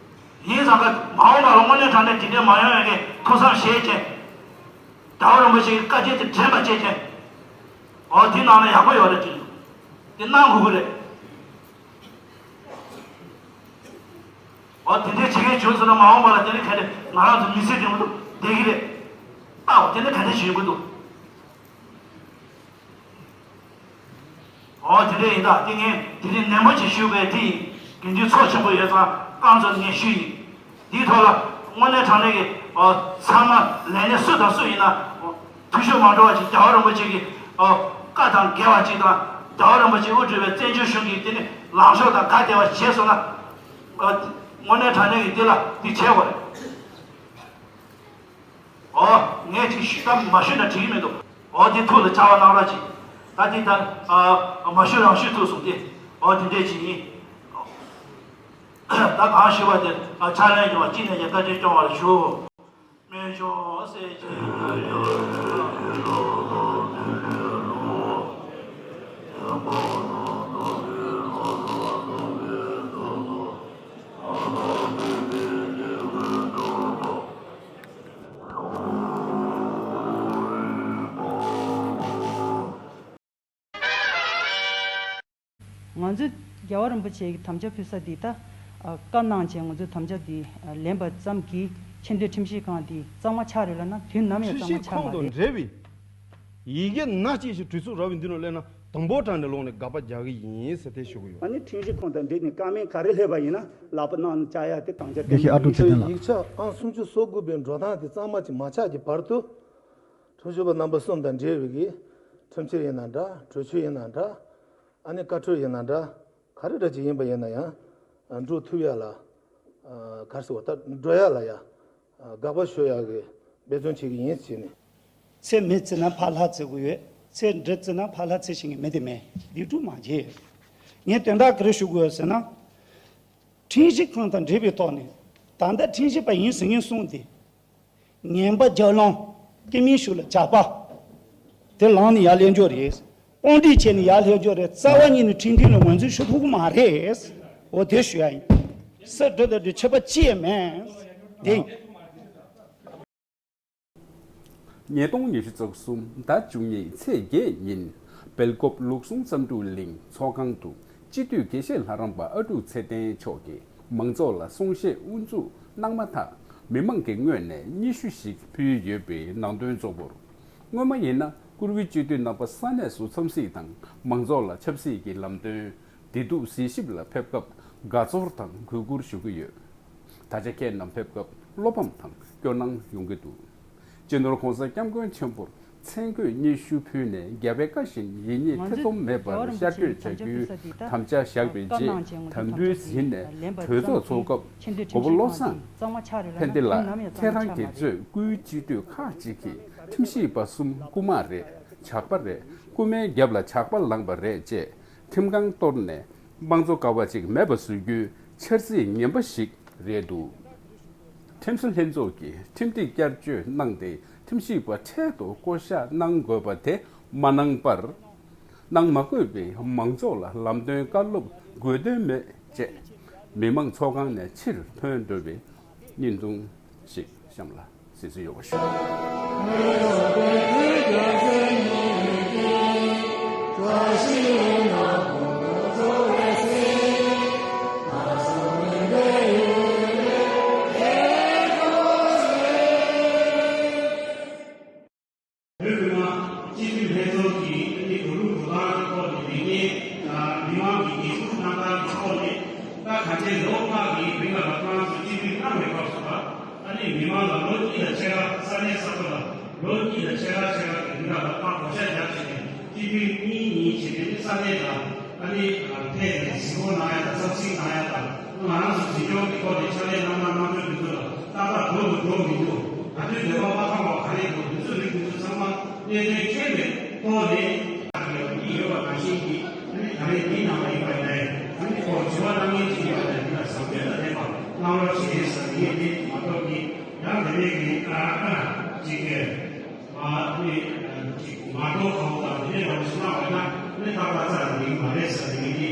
ཡིན་ཙང་ཀ་མ་འོངས་པ་ལ་དངོས་གནས་དྲང་གནས་དེ་འདྲས་མ་ཡོང་ཡ་གི་ཐུགས་བསམ་བཞེས་བྱས། རྒྱལ་བ་རིན་པོ་ཆེ་གི་བཀའ་དྲིན་དེ་དྲན་པ་བྱས་བྱས། འོ་དེ་ནང་ལ་ཡག་པོ་ཡོད་རེད་ཅིག་དེ་གནང་དགོས་ཀྱི་རེད། འོ་དེ་འདྲའི་བྱེད་མཁན་བྱུང་སོང་ན་མ་འོངས་པ་ལ་དེ་ནི་ག་འདྲ་ང་རང་ཚོ་མི་ཚེ་རིང་པོ་བསྡད་ཀྱི་རེད། ལྟའོ་དེ་ནི་ག་འདྲ་བྱེད་དགོས་འདུག་འོ་དེ་འདྲ་ཡིན་ད། དེ་ངས་དེ་རིང་ནན་པོ་ཅིག་ཞུ་བའི་དེ་ཡིན། དགེ་འདུན་ཚོགས་ཆེན་པོ་ཡོད་ཙང་རྐང་ཚོ་ངས་ཞུས་ཡིན། དེའི་ཐོག་ལ་དངོས་གནས་དྲང་གནས་ཀྱི་འོ་ཚང་མ་ལས་སྣེ་སུ་དང་སུ་ཡིན་ན་འོ་འཐུས་ཤོར་མ་འགྲོ་བ་ཅིག་རྒྱལ་བ་རིན་པོ་ཆེ་གི་འོ་བཀའ་དང་འགལ་བ་ཅིག་དང་རྒྱལ་བ་རིན་པོ་ཆེ་དབུ་ཁྲིད་པའི་བཙན་བྱོལ་གཞུང་གི་དེ་ནི་ལངས་ཕྱོགས་དང་འགལ་བསྡད་པ་བྱས་སོང་ན། ཨ། དངོས་གནས་དྲང་གནས་ཀྱི་འདི་ལ་འདི་བྱས་པ་རེད། ཨོ། ངས་ཅིག་ཞུ་ད་མ་ཞུས་ན་འགྲིག་གི་མི་འདུག་ཨོ་འདི་ཐུགས་ལ་འཇགས་པ་གནང་རོགས་གྱིས། ད་འདི་ད་ཨ་མ་ཞུ་རང་ཞུ་ཐུག་སོང་སྟེ། ཨོ་འདི་འདྲས་ཅིག་ཡིན། ད་གང་ཞུ་བ་དེ་ཨ་ཕྱག་ལེན་ཡོང་བ་ཅི་ནས་ཀྱང་བཀའ་དྲིན་སྐྱོང་བར་ཞུ། སྨན་ཆུང་སྲས་ཀྱི། ང་ཚོས་རྒྱལ་བ་རིན་པོ་ཆེ་གི་དམ་བཅའ་ཕུལ་ས་འདི་ད་བཀའ་གནང་བྱས། ང་ཚོས་དམ་བཅའ་འདི་ལེན་པ་ཙམ་གྱིས་ཆེས་མཐོའི་ཁྲིམས་ཞིབ་ཁང་འདི་གཙང་མ་ཆགས་རེད་ལབ་ན། དུས་ནམ་ཡང་ཁྲིམས་གཙང་མ་ཞིབ་ཆགས་མ་ཁང་དང་རེད། འབྲེལ་བའི་ཡི་གེ་སྣ་གཅིག་ཞིག་གྲོས་ཚོགས་ར་བའི་མདུན་ལ་སླེབས་ན། དང་པོ་དྲང་ནས་ལོག་ནས་དགག་པ་རྒྱག་གི་ཡིན་ཟེར་དེ་ཞུ་གི་ཡོད། ཨ་ནི་ཁྲིམས་ཞིབ་ཁང་དང་འབྲེལ་ནས་བཀའ་མོལ་ག་རེ་སླེབས་པ་ཡིན་ན་ལག་པ་གནང་བཅར་ཡ་དེ་གང་ཆ་དགེ་བཤེས་ཨ་ཀྲུག་ཚེ་བརྟན་ལགས། ཡིག་ཆ་ཨང་སུམ་ཅུ་སོ་དགུ་པའི་འགྲོ་སྟངས་དེ་གཙང་མ་ཅིག་མ་ཆགས་ཀྱི་བར་དུ། ཁྲིམས་ཞིབ་པ་རྣམ་པ་གསུམ་དང་འབྲེལ་བའི་གི་ཁྲིམས་འཆར་ཡིན་ན་འདྲ། གྲོས་ཆོད་ཡིན་ན་འདྲ། ཨ་ནི་བཀའ་འཁྲོལ་ཡིན་ན་འདྲ། ག་རེ་འདྲ་ཅིག་ཡིན་པ་ཡིན་ན་ཡང་འགྲོ་ཐུབ་ཡ་ལ། ག་རེ་ཟེར་བ་ད་འགྲོ་ཡ་ལ་ཡ་དགག་པ་ཞུ་ཡ་གི་འབད་བརྩོན་བྱེད་ཀྱི་ཡིན་ཟེར་ནས། ཚེ་མི་བརྩི་ན་ཕར་ལྷ་བརྩི་དགོས་ཡོད། ཚེ་འདྲེ་བརྩི་ན་ཕར་ལྷ་བརྩི་ཤེས་ཀྱི་མི་དེ་མེད། སྡིག་སྒྲུབ་མ་བྱེད། ངས་དོན་དག་ག་རེ་ཞུ་དགོས་ཟེར་ན། ཁྲིམས་ཞིབ་ཁང་དང་འབྲེལ་བའི་ཐོག་ནས་ད་ལྟ་ཁྲིམས་ཞིབ་པ་ཡིན་ཟེར་མཁན་གསུམ་དེ། ངན་པ་རྒྱབ་ལངས། སྐྱེ་དམན་ཤུགས་ལ་ཇག་པ། དེ་ལངས་ནས་ཡར་སླེབས་རྒྱུ་རེད། དཔུང་སྒྲིག་བྱས་ནས་ཡར་སླེབས་རྒྱུ་རེད། རྩ་བ་ཉིད་ནས་ཁྲིམས་མཐུན་ལ་ངོས་འཛིན་ཞུ་ཐུབ་ཀྱི་མ་རེད། འོ་དེ་ཞུ་ཡ་ཡིན། སྲིད་འགྲོ་དང་འབྲེལ་ཆད་པ་ཅི་ཡང་མེད། དེ་ཡིན། ཉིས་སྟོང་ཉི་ཤུ་རྩ་གསུམ་ཟླ་བཅུ་གཉིས་ཚེས་བརྒྱད་ཉིན། སྦེལ་ཀོབ་ལུགས་ཟུང་བསམ་འགྲུབ་གླིང་ཚོགས་ཁང་དུ། སྤྱི་འཐུས་དགེ་བཤེས་ལྷ་རམས་པ་ཨ་ཀྲུག་ཚེ་བརྟན་མཆོག་གིས་མང་ཚོགས་ལ་གསུང་བཤད་དབུ་འཛུགས་གནང་མ་ཐག་མི་མང་གི་ངོས་ནས་སྙན་ཞུ་ཞིག་ཕུལ་ཡོད་པའི་ནང་དོན་གཙོ་བོར། སྔོན་མ་ཡིན་ན་བཀུར་འོས་སྤྱི་འཐུས་རྣམ་པ་ས་གནས་སུ་འཚམས་གཟིགས་དང་མང་ཚོགས་ལ་ཆབ་སྲིད་ཀྱི་ལམ་སྟོན་བདེ་སྡུག་གཟིགས་ཞིབ་ལ་ཕེབས་སྐབས་དགའ་ཚོར་དང་གུས་བཀུར་ཞུ་གི་ཡོད། ད་ཆ་ཁྱེད་རྣམས་ཕེབས་སྐབས་བློ་ཕམ་དང་སྐྱོ་སྣང་ཡོང་གི་འདུག་སྤྱི་ནོར་༸གོང་ས་༸སྐྱབས་མགོན་ཆེན་པོར་མཚན་བཀོད་སྙན་ཞུ་ཕུལ་ནས་རྒྱལ་བའི་བཀའ་བཞིན་ཡིད་གཉིས་ཐེ་ཚོམ་མེད་པར་ཤར་བསྐྱོད་བྱ་རྒྱུའི་དམ་བཅའ་བཞག་པའི་རྗེས། དམ་འབུལ་ཟིན་ནས་གྲོས་ཚོགས་ཚོགས་སྐབས་མགོན་པོ་བློ་བཟང་ཕན་བདེ་ལགས་ཁྱེད་རང་གིས་གཙོས་སྐུའི་སྤྱི་འཐུས་ཁག་ཅིག་གིས་ཁྲིམས་ཞིབ་པ་གསུམ་རྐུ་མ་རེད། ཇག་པ་རེད། རྐུན་མའི་རྒྱབ་ལ་ཇག་པ་ལངས་པ་རེད་ཅེས་ཁྲིམས་ཁང་གཏོར་ནས་དམངས་གཙོ་ཀ་བ་གཅིག་མེད་པ་བཟོ་རྒྱུའི་འཆར་རྩིས་ངན་པ་ཞིག་རེད་འདུག་ཁྲིམས་བཟོ་ལྷན་ཚོགས་ཀྱིས་ཁྲིམས་སྒྲིག་བསྐྱར་བཅོས་གནང་སྟེ་ཁྲིམས་ཞིབ་པ་འཕྲལ་དུ་བསྐོ་གཞག་གནང་དགོས་པ་དེ་མ་གནང་པར། གནང་མ་དགོས་པའི་མང་ཚོགས་ལ་ལམ་སྟོན་བཀའ་སློབ་དགོས་དོན་མེད་ཅེས་མི་མང་ཚོགས་ཁང་ནས་ཕྱིར་ཐོན་འགྲོ་བའི་བརྙན་ཐུང་ཞིག་གཤམ་ལ་གཟིགས་སུ་ཡོད་པ་ཞུ། བོད་མི་མང་སྤྱི་འཐུས་ལྷན་ཚོགས་ཀྱིས་ཨ་ནི་བོད་ལུགས་འགྲོ་སྟངས་ཀྱི་ཐོག་ནས་ལས་འགན་དང་མི་མང་གི་འགན་འཁུར་གནང་སྟངས་ཀྱི་ཐོག་ནས། ད་ག་ཚོད་ལོ་ལྔ་གི་རིང་ལ་ལ་ཁོ་རང་ཚོས་སྤྱི་འཐུས་གནང་བའི་སྐབས་སུ་ལ། ཨ་ནི་མི་མང་ལ་ལོ་གཉིས་དང་ཕྱེད་ཀ་ས་གནས་ས་ཐོག་ལ་ལོ་གཉིས་དང་ཕྱེད་ཀ་ཕྱེད་ཀ་གི་རིང་ལ་ལ་ཁོ་རང་བགོ་བཤའ་རྒྱག་བྱས་ནས་སྤྱི་འཐུས་གཉིས་གཉིས་བྱས་ནས་ས་གནས་དང་། ཨ་ནི་ཨ་ཕེབས་ནས་གཟིགས་སྐོར་གནང་ཡ་དང་འཚམས་གཟིགས་གནང་ཡ་དང་། ང་རང་ཚོ་འཛིན་སྐྱོང་གི་ཐོག་ནས་ཕྱག་ལས་གནང་ན་གནང་ཕྱོགས་འདི་ཚོ་ལ་ཏག་ཏག་འགྲོ་འདུག་འགྲོ་མི་འདུག་ག་དུས་འདོད་པ་མ་ཚང་བ་ག་རེ་འདུག་འདི་ཚོ་རིགས་འདི་ཚོ་ཚང་མ་གནད་དོན་མཁྱེན་པའི་ཐོག་ནས་ཡོད་པ་ནང་བཞིན་གྱི་ཨ་ནི་ད་རེས་འདི་ནང་ལ་ཡིན་པ་ཡིན་ན་ཡང་ཨ་ནི་ཁོ་དྲི་བ་གནང་མཁན་ཅིག་ཡོད་པ་ཡིན་ན་བཟང་སྤྱོད་དང་ལྡན་པ་གནང་རོགས་བྱེད་ཟེར་ནས་དེ་མ་གཏོགས་ཀྱི་ཡང་དེ་འདྲའི་གི་ཨ་ཨ་ཅིག་གི། ཨ་ནི་ཅིག་མ་གཏོགས་ཁོང་དང་དེ་འདྲའི་བ་སོང་ན་བས་ན་ནི་ཏག་ཏག་རྩ་ནས་ཡིན་མ་རེད་ཟེར་ནས་ནི་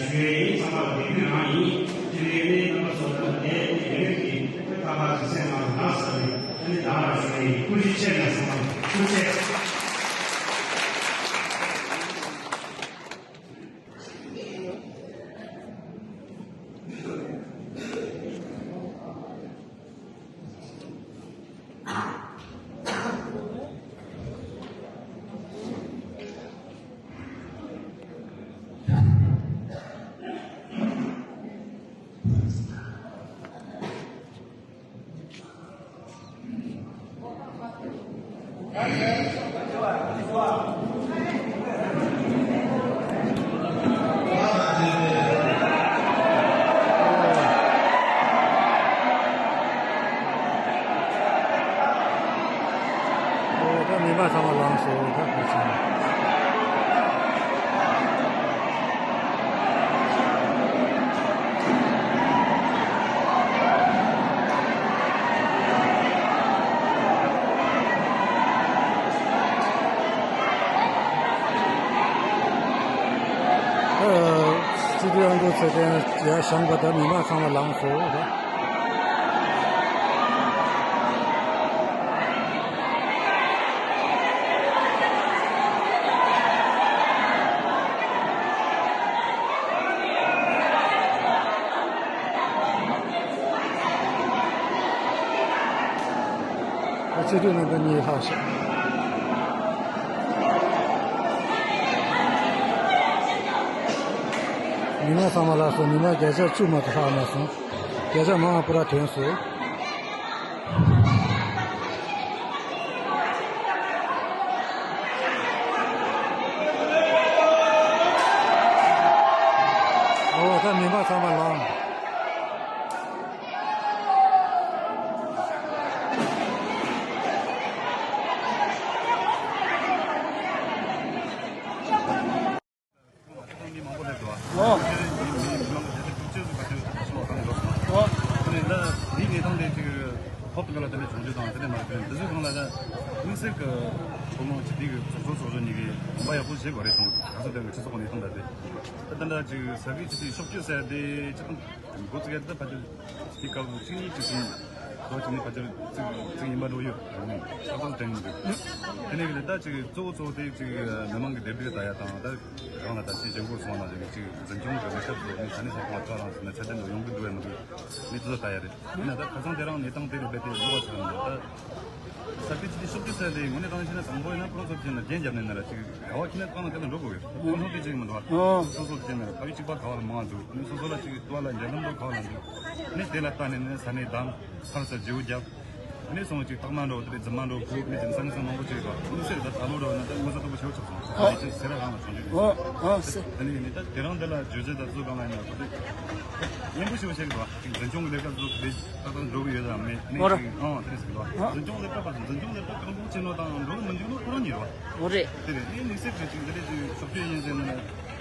ཞུ་ཡས་ཡིན། ཚང་མ་ལ་འབོད་སྐུལ་གནང་ཡིན། དེ་ནས་ནི་རྣམ་པ་ཚོ་ལ་ནི་ནི་ཡོད་ཀྱི་ནི་ཏག་ཏག་ཅིག་སེམས་ནང་ལ་ཟེར་ནས་ནི་ད་ལ་ཞུ་ཡས་ཡིན། ཐུགས་རྗེ་ཆེ་ལ་ཚང་མ་ཐུགས་རྗེ་ཆེ། ད་མི་མང་ཚང་མ་ལངས་སོང་། ད་ཕར་ཕྱིན། ཨ། སྤྱི་འཐུས་ཨ་འབྲུག་ཚེ་བརྟན་ཡར་བཞེངས་པ་དང་མི་མང་ཚང་མ་ལངས་སོང་། སྤྱི་འཐུས་རྣམ་པ་གཉིས་ལྷག་ཤག་མི་མང་ཚང་མ་ལགས་སོ། མི་མང་བརྒྱ་ཆ་བཅུ་མ་གཏོགས་ལྷག་མ་སོང་། བརྒྱ་ཆ་མང་བ་པུ་ར་ཐོན་སོང་། ཨོ་ད་མི་མང་ཚང་མ་ལངས། ཨོ། ཨོ། ཨ་ནི་ད་འདིའི་གནས་སྟངས་དེ་ཅིག་ཧོབ་ཏེ་ག་ལ་དེ་ནས་བྱུང་རྒྱུ་དང་དེ་ནས་མ་རེད། འདི་ཚོའི་སྒང་ལ་ད་དམིགས་བསལ་གྱི་བུ་མོ་སྤྱི་འཐུས་ཀྱི་ཚོགས་གཙོ་ཚོགས་གཞོན་གཉིས་ཀྱིས་གོམ་པ་ཡག་པོ་བྱེད་དགོས་རེད་བྱུང་། ག་ཚོད་དེ་སྤྱི་ཚོགས་གནས་སྟངས་ད་དེ་ད་ད་ལྟ་ཅིག་ས་ཁུལ་སྤྱི་འཐུས་ཤོག་གཅིག་ཟེར་དེ་སྤྱི་བཏང་འགོ་བཙུགས་ཡ་དེ་ད་ཕལ་ཆེར་དེ་སྐབས་སུ་གཅིག་གཉིས་གཅིག་གསུམ་ཁོ་གཅིག་ནས་ཕལ་ཆེར་གཅིག་གཅིག་ཡིན་པ་འགྲོ་ཡོད། ཨ་ནི་ས་ཁོངས་དྲན་གྱི་འདུག་དེ་ནས་གི་ད་ཅིག་གཙོ་བོ་གཙོ་བོ་དེ་ཅིག་མི་མང་གི་བདེ་སྡུག་ལྟ་ཡ་དང་། ད་རང་ལ་ད་ཅིག་གཞན་སྐོར་སོང་ན་ཅིག་ཅིག་འཛིན་སྐྱོང་གི་ལས་ཀ་ཚོ་ནི་ས་གནས་ས་ཁོངས་ལ་ཐོན་རང་ཟེར་ན་ཆ་རྐྱེན་ལ་ཡོང་གི་འདུག་ཡ་མི་འདུག་ནི་དེ་ཚོ་ལྟ་ཡ་རེད། ཡིན་ན་ད་ཁ་སང་དེ་རང་གནས་སྟངས་དེ་རུ་རྦད་དེ་བཟོ་བ་ཆགས་ཡོང་ད། ས་ཁུལ་སྤྱི་འཐུས་ཤོག་གཅིག་ཟེར་དེ་དངོས་གནས་དྲང་གནས་བཤད་ན་དང་པོ་ཡིན་ན་ཁོ་རང་ཚོ་བྱས་ན་རྒྱན་རྒྱབ་ནས་ན་ར་ཅིག་ག་བ་ཁྱི་ནས་བཏང་ན་དེ་ལ་འགྲོ་དགོས་ཡོད། ཁོ་ཚོ་དེ་བྱེད་ཀྱི་མི་འདུག་བ། ཨོ། སོ་སོ་དེ་བྱས་ན་ར་ཕ་ཡུལ་གཅིག་པ་ག་བ་ལ་མང་བ་འདུག་ནི་སོ་སོ་ལ་ཅིག་ལྟོ་བ་ལ་འཇལ་ལམ་འགྲོ་ག་བ་ལ་འདུག་ནི་དེ་ལ་ལྟ་ནས་ནི་ས་གནས་བསྡམས་ཕར་ས་བརྗེ་བོ་རྒྱབ། ནི་སོང་ཅིག་རྟགས་མ་འགྲོ་དེ་རྫུན་མ་འགྲོ་ཁུག་ནི་ཅིག་ས་གནས་སུ་མང་པོ་ཅིག་ར་ནི་སེར་ད་ད་ལོ་ར་ན་ད་ངོ་ཚ་དོག་པོ་ཆེ་བོ་ཆགས་སོང་། ཨོ། ཨ་ཅིག་སེ་ར་རང་ལ་བྱུང་རྒྱུ་ཨོ། ཨོ་སེ། ཨ་ནི་ནི་ད་དེ་རང་འདི་ལ་བརྗོད་བྱ་ད་ཚོ་གང་ལ་ཡིན་ན་ཁོ་དེ་སྙན་པོ་ཞེ་པོ་བཤད་ཀྱི་འདུག་བ། ཅིག་འཛིན་སྐྱོང་གི་ལས་ཀ་ཚོ་དེ་ཏག་ཏག་འགྲོ་གི་ཡོད་དམ་མེད་ནི་ཨོ་ར། ཅིག་ཨང་དེ་རེད་ཟེར་གི་འདུག་བ། ཨོ། འཛིན་སྐྱོང་ལས་ཀ་པ་འཛིན་སྐྱོང་ལས་ཀ་གང་པོ་བྱེད་ནོ་དང་འགྲོ་གི་མི་འཇུག་ནོ་ཁོ་རང་ཉིད་རེད་བ། ཨོ་རེད། དེ་རེད། ཨེ་དམིགས་བསལ་གྱི་ཅིག་འདི་འདྲའི་ཅིག་ཕྱོགས་བསྐྱོད་ཡིན་ཟེར་ན་ནི་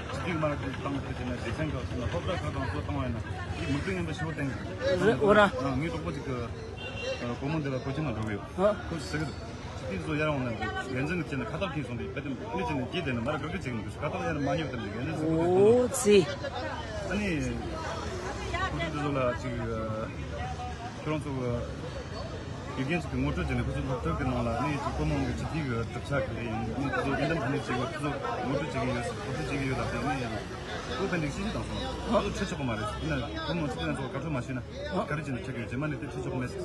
སྤྱི་འཐུས་མར་ཅིག་བཏང་ཟེར་ན་སྡེ་ཚན་ཁག་ཚོ་ན་སློབ་གྲྭ་ཁག་དང་ཚོ་བཏང་བ་ཡིན་ན་ཅིག་མིག་དཔེ་ངན་པ་ཞེ་པོ་བསྟན་གི་རེད། ཨོ་ར། ཨ་ངའི་གྲོགས་པོ་ཅིག་གི་བུ་མོ་འདི་ལ་གོ་ཆེན་ལ་འགྲོ་གི་ཡོད། ཨ་ཁོ་ཟེར་གི་འདུག་སྤྱི་འཐུས་ཚོ་ཡར་འོང་ན་འདུག་འགན་འཛིན་གྱི་ཆེད་ནས་ཁ་བཏགས་ཁྱེར་སོང་དུས་དཔེ་དེ་མི་ཅིག་ནས་རྒྱས་བསྡད་ན་མར་དགག་གི་བྱེད་གི་མི་འདུག་ཁ་བཏགས་ཡར་མ་ཉོ་དེ་འདྲ་འགན་འཛིན་ཟེར་གི་འདུག་ཨོ་ཙི། ཨ་ནི་ཁོ་ཚོ་འདི་ཚོ་ལ་ཅིག་ཁྱོད་རང་ཚོ་གི་དགེ་རྒན་ཅིག་གི་ངོ་སྤྲོད་བྱས་ནས་ཁོ་ཚོ་སློབ་ཕྲུག་གི་ནང་ལ་ནི་ཅིག་ཁོ་མོ་གི་སྤྱི་འཐུས་ཀྱི་གྲུབ་ཆ་ག་རེ་ཡིན། ནི་ཁོ་ཚོ་འོས་འདེམས་ག་ནས་བྱེད་དགོས། ཁོ་ཚོ་ངོ་སྤྲོད་བྱེད་ཀྱི་ཡོད། ཁོ་ཚོ་བྱེད་ཀྱི་ཡོད་ལབ་དེ་ནི་ཡང་ཁོ་ཕན་ཅིག་ཤེས་ཤེས་དང་སོང་། ཁོ་ཚོ་ཁྲིད་ཆོག་གི་མ་རེད། ཡིན་ན་ཁོ་མོ་ཚོ་ཁོ་ཚོ་བཀའ་འཁྲོལ་མ་ཞུས་ན་ག་རེ་བྱས་ནས་ཁྲིད་ཀྱི་ཡོད། རྗེས་མ་ནས་དེ་ཁྲིད་ཆོག་གི་མེད་ཟེར།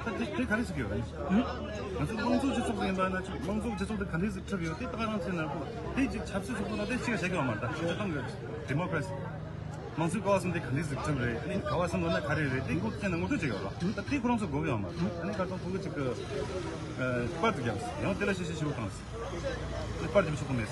ད་དེ་དེ་ག་རེ་ཟེར་གྱི་ཡོད་རེད། ང་ཚོ་དམངས་གཙོ་སྤྱི་ཚོགས་ཡིན་པ་ན་ཅིག་དམངས་གཙོ་སྤྱི་ཚོགས་དེ་ག་འདྲས་ཟིག་གྲུབ་ཡོད། དེ་ད་ག་རང་ཚོའི་ནང་ཁོ་དེ་ཅིག་ཆབ་སྲིད་ཚོགས་པ་ལ་དེ་ཅིག་བྱེད་ཀྱི་ཡོད་མ་རེད། ད་སྤྱི་བཏང་གི་ཌི་མོ་ཀ་ར་སི། དམངས་གཙོའི་ཀ་བ་གསུམ་དེ་ག་འདྲས་ཟིག་གྲུབ་རེད། ཨ་ནི་ག་བ་གསུམ་ལ་ན་ག་རེ་རེད། དེ་ངོ་བསྟན་ན་ངོ་སྤྲོད་བྱེད་ཀྱི་ཡོད་རེད། ད་དེ་ཁོ་རང་ཚོ་དགོས་ཀྱི་ཡོད་མ་རེད། ཨ་ནི་ཁ་སང་ཕྲུ་གུ་ཅིག་གི་པར་དུ་བརྒྱབ། ཡང་དེ་ལ་ཤེས་ཤེས་ཞུ་བཏང་། པར་རྒྱབ་ཆོག་གི་མེད།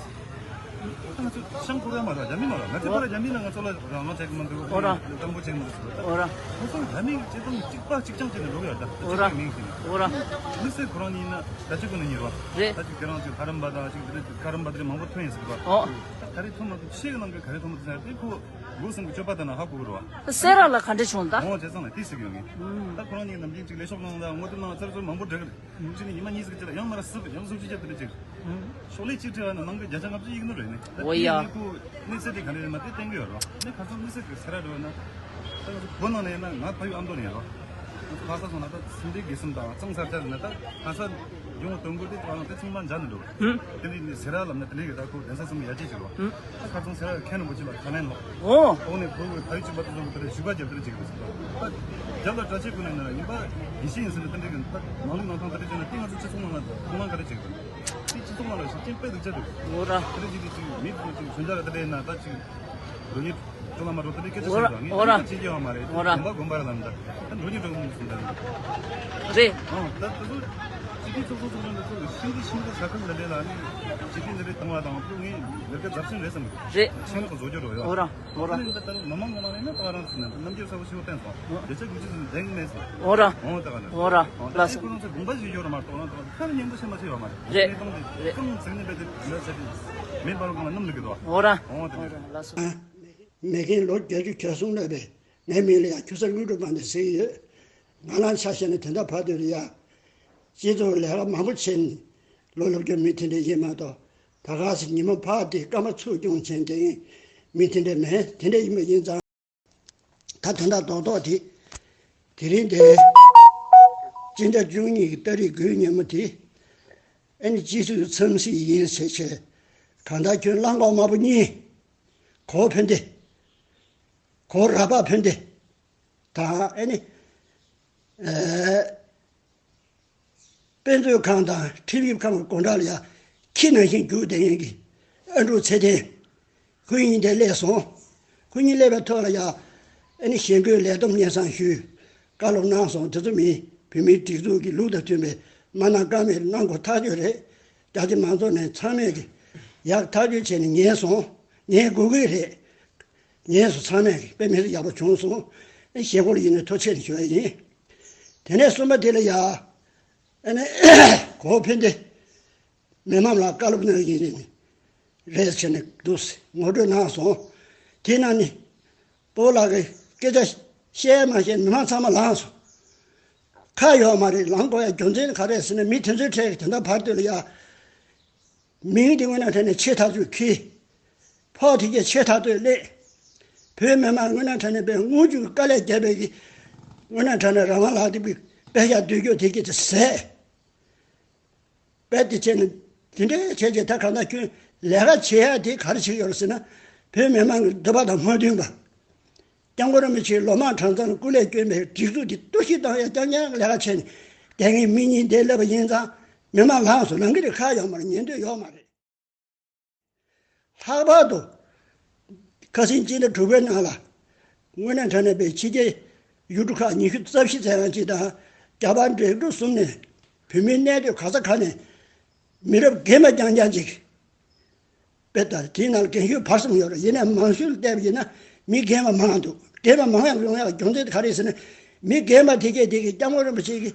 ང་ཚོ་ཤང་ཀོ་ར་མ་ར་རྒྱ་མི་མ་ར། ང་ཚོ་ཀོ་ར་རྒྱ་མི་ལ་ང་ཚོ་ལ་རང་དབང་བྱེད་ཀྱི་མི་འདུག་ཨོ་ར། དམ་པོ་བྱེད་ཀྱི་མི་འདུག་ཨོ་ར། ང་ཚོ་རྒྱ་མི་སྤྱི་བཏང་གཅིག་པ་གཅིག་རྐྱང་བྱས་ནས་འགྲོ་གི་ཡོད། ད་ཨོ་ར། སྤྱི་ཚོགས་མིང་བྱས་ནས། ཨོ་ར། མི་སེར་ཁོ་རང་ཡིན་ན་ད་ཅི་ཀུན་ནས་ཉེར་བ་རེད། ད་ཅིག་ཁྱེད་རང་ཚོས་ཁ་རམ་པ་དང་ཅིག་དེ་འདྲ་ཁ་རམ་པ་དེ་འདྲ་མང་པོ་ཐོན་ཡིན་ཟེར་གི་བ། ཨོ། ད་ག་རེ་ཐོན་མ་ཐོན་ཆེ་གི་ནང་གི་ག་རེ་ཐོན་མ་ཐོན་ཟེར་ན་དེ་ཁོ་སྒོ་གསུམ་གྱི་སྤྱོད་པ་དེ་ན་ཧ་གོ་གི་རེད་བ། སེ་ར་ལ་ག་འདྲ་བྱུང་ད། ཨོ་བྱས་ཙང་ལ་དེ་ཟེར་གི་ཡོད་ངེས། ད་ཁོ་རང་གཉིས་ནམ་རྒྱུན་ཅིག་ལས་ཤོག་གནང་དང་ངོ་དེབ་གནང་ཚར་ཚོར་མང་པོ་འབྲི་གི་རེད། གཅིག་ནས་ཉི་མ་གཉིས་ཟིག་གཅིག་ལ་ཡང་མ་ར་སུབ་ཡང་སུབ་ཅིག་བརྒྱབ་དེ་འདྲ་ཅིག་ཤོག་ལྷེ་གཅིག་བྲིས་པ་ན་ནང་གི་བརྒྱ་ཆ་ལྔ་བཅུ་ཡིག་ནོར་རེད་ནི། ད་འོ་ཡ། དེ་ནི་ཁོ་གནས་ཚད་དེ་ག་འདྲ་རེད་མ་དེ་བསྟན་གི་ཡོད་རེད་བ། ནི་ཁ་སང་གནས་ཚད་ཀྱི་ས་ར་འགྲོ་ན། ད་ང་ཚོ་བོད་ནང་ནས་ཡིན་ན་ང་ཕ་ཡུལ་ཨ་མདོ་ནས་ཡིན་རེད་བ། ང་ཚོ་ལྷ་ས་སོང་ན་ད་སེམས་ཁྲལ་དགེ་གསུམ་དང་གཙང་ས་ཆ་ཟེར་ན་ད་ལྷ་ས་ཡོང་བ་དོན་དགོས་དེ་ད་ང་དེ་ཚང་མ་མཇལ་ནས་འགྲོ། དེ་འདྲ་ནི་ས་ར་ལབ་ན་དེ་འདྲ་གི་ད་ཁོ་གདན་ས་གསུམ་ཡ་གཅིག་ཅིག་རེད་བ། ད་ཁ་སང་ས་ར་མཁན་རིན་པོ་ཆེ་ལ་ཁ་ལན་ལོག་ཨོ། འོག་ནས་ཕྲུ་གུ་ཕ་ཡུལ་གཅིག་པ་དེ་ཚོ་གི་དེ་འདྲ་ཞུ་བ་རྒྱབ་དེ་འདྲ་ཅིག་རེད་ཟེར་བ། ད་རྒྱབ་ལ་གྲྭ་ཆས་ཀུན་ནས་ན་ཡིན་པ་ཡིན་ཤེས་ཡིན་ཟེར་ན་དེ་འདྲ་གི་ད་ནང་ལུགས་ནང་ཐང་དེ་འདྲ་བྱས་ན་དེ་ང་ཚོ་སྤྱི་ཚོགས་ནང་ལ་མཐོང་སྣང་ག་རེ་བྱེད་དགོས། དེ་སྤྱི་ཚོགས་ནང་ལ་ཤུགས་རྐྱེན་དཔེ་སྡུག་ཅག་འདུག་ཨོ་ར། དེ་འདྲ་བྱས་ཏེ་ཅིག་མི་དེ་ཚོ་ཅིག་མཚོན་ཆ་ལ་དེ་འདྲ་ཡིན་ན་ད་ཅིག་འགྲོ་ཉེ་འགྲོ་ལ་མ་འགྲོ་དེ་འདྲའི་སྐད་ཆ་ཨོ་ར། བཤད་ར་ངས་ཨོ་ར། དེ་འདྲ་བྱེད་ཀྱི་ཡོད་མ་རེད། ཨོ་ར། དགོན་པ་དགོན་པ་ར་ལམ་ད་ད་འགྲོ་ཉེ་འགྲོ་གི་མི་འདུག་ཟེར་ད། རེད། ཨང་ད་དེ་ཚོ་སྤྱི་འཐུས་ཚོགས་གཙོ་ཚོགས་གཞོན་དེ་ཚོ་ཤིན་ཏུ་ཤིན་ཏུ་ས་ཁུལ་འདི་འདྲའི་ལ་ནི་སྤྱི་འཐུས་འདི་འདྲའི་བཏང་བ་དང་ཁོ་ངས་ལས་ཀ་རྫབ་ཆེན་རེད་བསམ་གི། རེད། ཆེན་ལོག་བཟོ་རྒྱུ་རོ་ཡོད། ཨོ་ར། ཨོ་ར། ཨ་ནི་འདི་ལྟར་མི་མང་ངོ་མ་ནས་ན་ད་རང་ཚོ་ནས་རྣམ་འགྱུར་གསལ་པོ་ཞིག་བསྟན་སོང་། ཨོ། བདེ་ཆ་དགུ་ཅི་ཟིན་ལྡན་མེད་སོང་། ཨོ་ར། ཨོ་ད་ག་ནས། ཨོ་ར། ཨོ་ད་ལགས་སོ། ཁོ་རང་ཚོ་དགོངས་པ་ཞིག་ཡོད་ར་མ་གཏོགས་རང་ཚོ་ཁ་ནས་སྙན་པོ་བཤད་མ་ཤེས་ཡོད་མ་རེད། རེད། ངས་བཏང་སྟེ་རྐང་ཚིག་ནས་རྦད་དེ་ལ་ཟེར་ཏེ་མེད་པར་ཁོང་ལ་སྣུམ་ལུག་གི་འདུག་ཨོ་ར། ཨོ་ད་ཨོ་ག་ར་ལགས་སོ། མེག་གྷན་ལོ་བརྒྱད་ཅུ་གྱ་གསུམ་སླེབས་པས་ངའི་མིང་ལ་ཡང་ཁྱུ་གསར་དངོས་གྲུབ་དབང་འདུས་ཟེར་གྱི་ཡོད། ང་རང་ཆ་བཞག་ན་དེ་འདྲ་བར་དུ་ལ་ཡ། སྤྱི་ཚོགས་ལས་ཀ་མང་པོ་བྱས་ནས་ལོ་ལབ་རྒྱུ་མི་དེ་འདྲ་ཡིན་མ་གཏོགས། ད་ག་སེ་ཉི་མ་ཕར་དེ་སྐར་མ་ཚུར་སྐྱོང་བྱས་དེ་མི་དེ་འདྲ་མེད། དེ་འདྲ་ཡིན་པ་ཡིན་ཙང་། ད་དོན་དག་རྡོག་རྡོག་དེ། དེ་རིང་དེ། སྤྱི་ཟླ་བཅུ་གཉིས་ཀྱི་ཏ་རིག་དགུའི་ཉིན་མོ་དེ། ཨ་ནི་སྤྱི་འཐུས་འཚམས་གཟིགས་ཡིན་ཟེར་བྱས། གང་ལྟར་ཁྱོད་གླང་གོག་དམར་པོ་གཉིས། གོ་ཕན་བདེ། གོ་ར་པ་ཕན་བདེ། དང་ཨ་ནི། ཨེ། དཔེ་མཛོད་ཁང་དང་ཁྲིམས་ཞིབ་ཁང་གི་སྒོ་འགྲམ་ལ་ཡ་ཁྱི་ནང་བཞིན་རྒྱུག་བསྡད་མཁན་གྱི་ཨ་འབྲུག་ཚེ་བརྟན། ཁོ་གཉིས་དེ་སླེབས་སོང་། ཁོ་གཉིས་སླེབས་པའི་ཐོག་ལ་ཡ། ཨ་ནི་ཞེ་འགོས་ལས་བསྡོམས་སྙན་སེང་ཞུས། བཀའ་སློབ་གནང་སོང་། དེ་ཚོ་མིན་བོད་མིའི་སྒྲིག་འཛུགས་ཀྱི་ལུགས་དང་མཐུན་པའི་མ་གནང་ཀ་མེད་གནང་དགོས་ཐག་ཆོད་རེད། རྒྱ་ཆེ་མང་ཚོགས་ནས་ཚང་མས་ཀྱི་ཡག་ཐག་ཆོད་བྱས་ནས་ཉན་སོང་། ཉན་དགོས་ཀྱི་རེད། ཉན་སོང་། ཚང་མས་ཀྱི་དཔེ་མི་སྲིད་ཡག་པོ་བྱུང་སོང་། ཨ་ཞེ་འགོས་ལ་ཡིན་ནའི་ཐུགས་རྗེ་ཆེ་ཞུ་ཡ་ཡིན། དེ་ནས་གསུམ་པ་དེ་ལ་ཡ། ཨ་ནི་གོ་ཕན་དེ། མི་མང་ལ་བཀའ་སློབ་གནང་ཡིན་ནི་རེད་ཟེར་ནས་འདུག་ངོ་སྤྲོད་གནང་སོང་། དེ་ན་ནི་སྤོ་ལགས་ཀྱིས་སྐད་ཆ་བཤད་མ་བཤད་མི་མང་ཚང་མ་ལངས་སོང་། ཁ་ཡོད་མ་རེད། ལངས་དགོས་ཡ་རྒྱུ་མཚན་ག་རེ་ཟེར་ན། མི་དེ་ཚོའི་གྲས་ཀྱི་དེ་འདྲ་བར་དུ་ལ་ཡ། མིང་དེ་དངོས་གནས་དྲང་གནས་ཆེ་ཐག་ཆོད་ཁྱི། ཕོགས་དེ་གས་ཆེ་ཐག་ཆོད་སླེབས། བོད་མི་མང་དངོས་གནས་དྲང་གནས་པའི་དངུལ་ཆུ་དཀའ་ལས་བརྒྱབ་པའི་གི་དངོས་གནས་དྲང་གནས་རང་དབང་ལག་དེབ་ཀྱི་དཔེ་ཤག་བསྡུས་རྒྱུ་དེ་གས་ཟད། དཔེ་དེ་བྱས་ནས་དེ་འདྲའི་བྱས་རྗེས་ད་གང་ལྟར་ཁྱོད་ལས་ཀ་བྱེད་ཡ་དེ་ག་རེ་བྱེད་ཡོད་རེད་ཟེར་ན། བོད་མི་མང་གི་འདོད་པ་དང་མོས་མཐུན་པ། སྐྱབས་མགོན་རིན་པོ་ཆེའི་ལོ་མང་གྲངས་ཚང་ལ་སྐུ་ལས་བསྐྱོན་པའི་སྒྲིག་འཛུགས་དེ་གཏོར་བཤིག་བཏང་ཡ་རྐྱང་རྐྱང་ལས་ཀ་བྱས་ནས་བསྡད་མཁན་མི་གཉིས་དེ་སླེབས་པ་ཡིན་ཙང་མི་མང་ལངས་སོང་། ལངས་ཀྱི་རེད། ཁག་ཡོད་མ་རེད། ཉན་འདོད་ཡོད་མ་རེད། ལྷག་པར་དུ་ཁ་སང་སྤྱི་ཟླ་དྲུག་པའི་ནང་ལ་དངོས་གནས་དྲང་གནས་པའི་ཕྱི་རྒྱལ་ཡུལ་གྲུ་ཁག་ཉི་ཤུ་རྩ་བཞི་ཟེར་ཡང་གཅིག་དང་རྒྱ་བལ་འབྲུག་གསུམ་ནས་བོད་མིའི་གནས་སྡོད་ག་ས་ག་ནས་མི་རབས་རྒན་པ་རྐྱང་རྐྱང་ཅིག་དཔེ་ལྟར་དེའི་ནང་རྒན་ཤོས་བར་གསུམ་ཡོད་རེད། ཡིན་ནའི་མང་ཤོས་ལ་བལྟས་པ་ཡིན་ན་མི་རྒན་པ་མང་འདུག་རྒན་པ་མང་ཡང་ཡོང་ཡག་རྒྱུ་མཚན་དེ་ག་རེ་ཟེར་ན། མི་རྒན་པ་དེ་གས་དེ་གས་སྐྱབས་མགོན་རིན་པོ་ཆེ་གིས་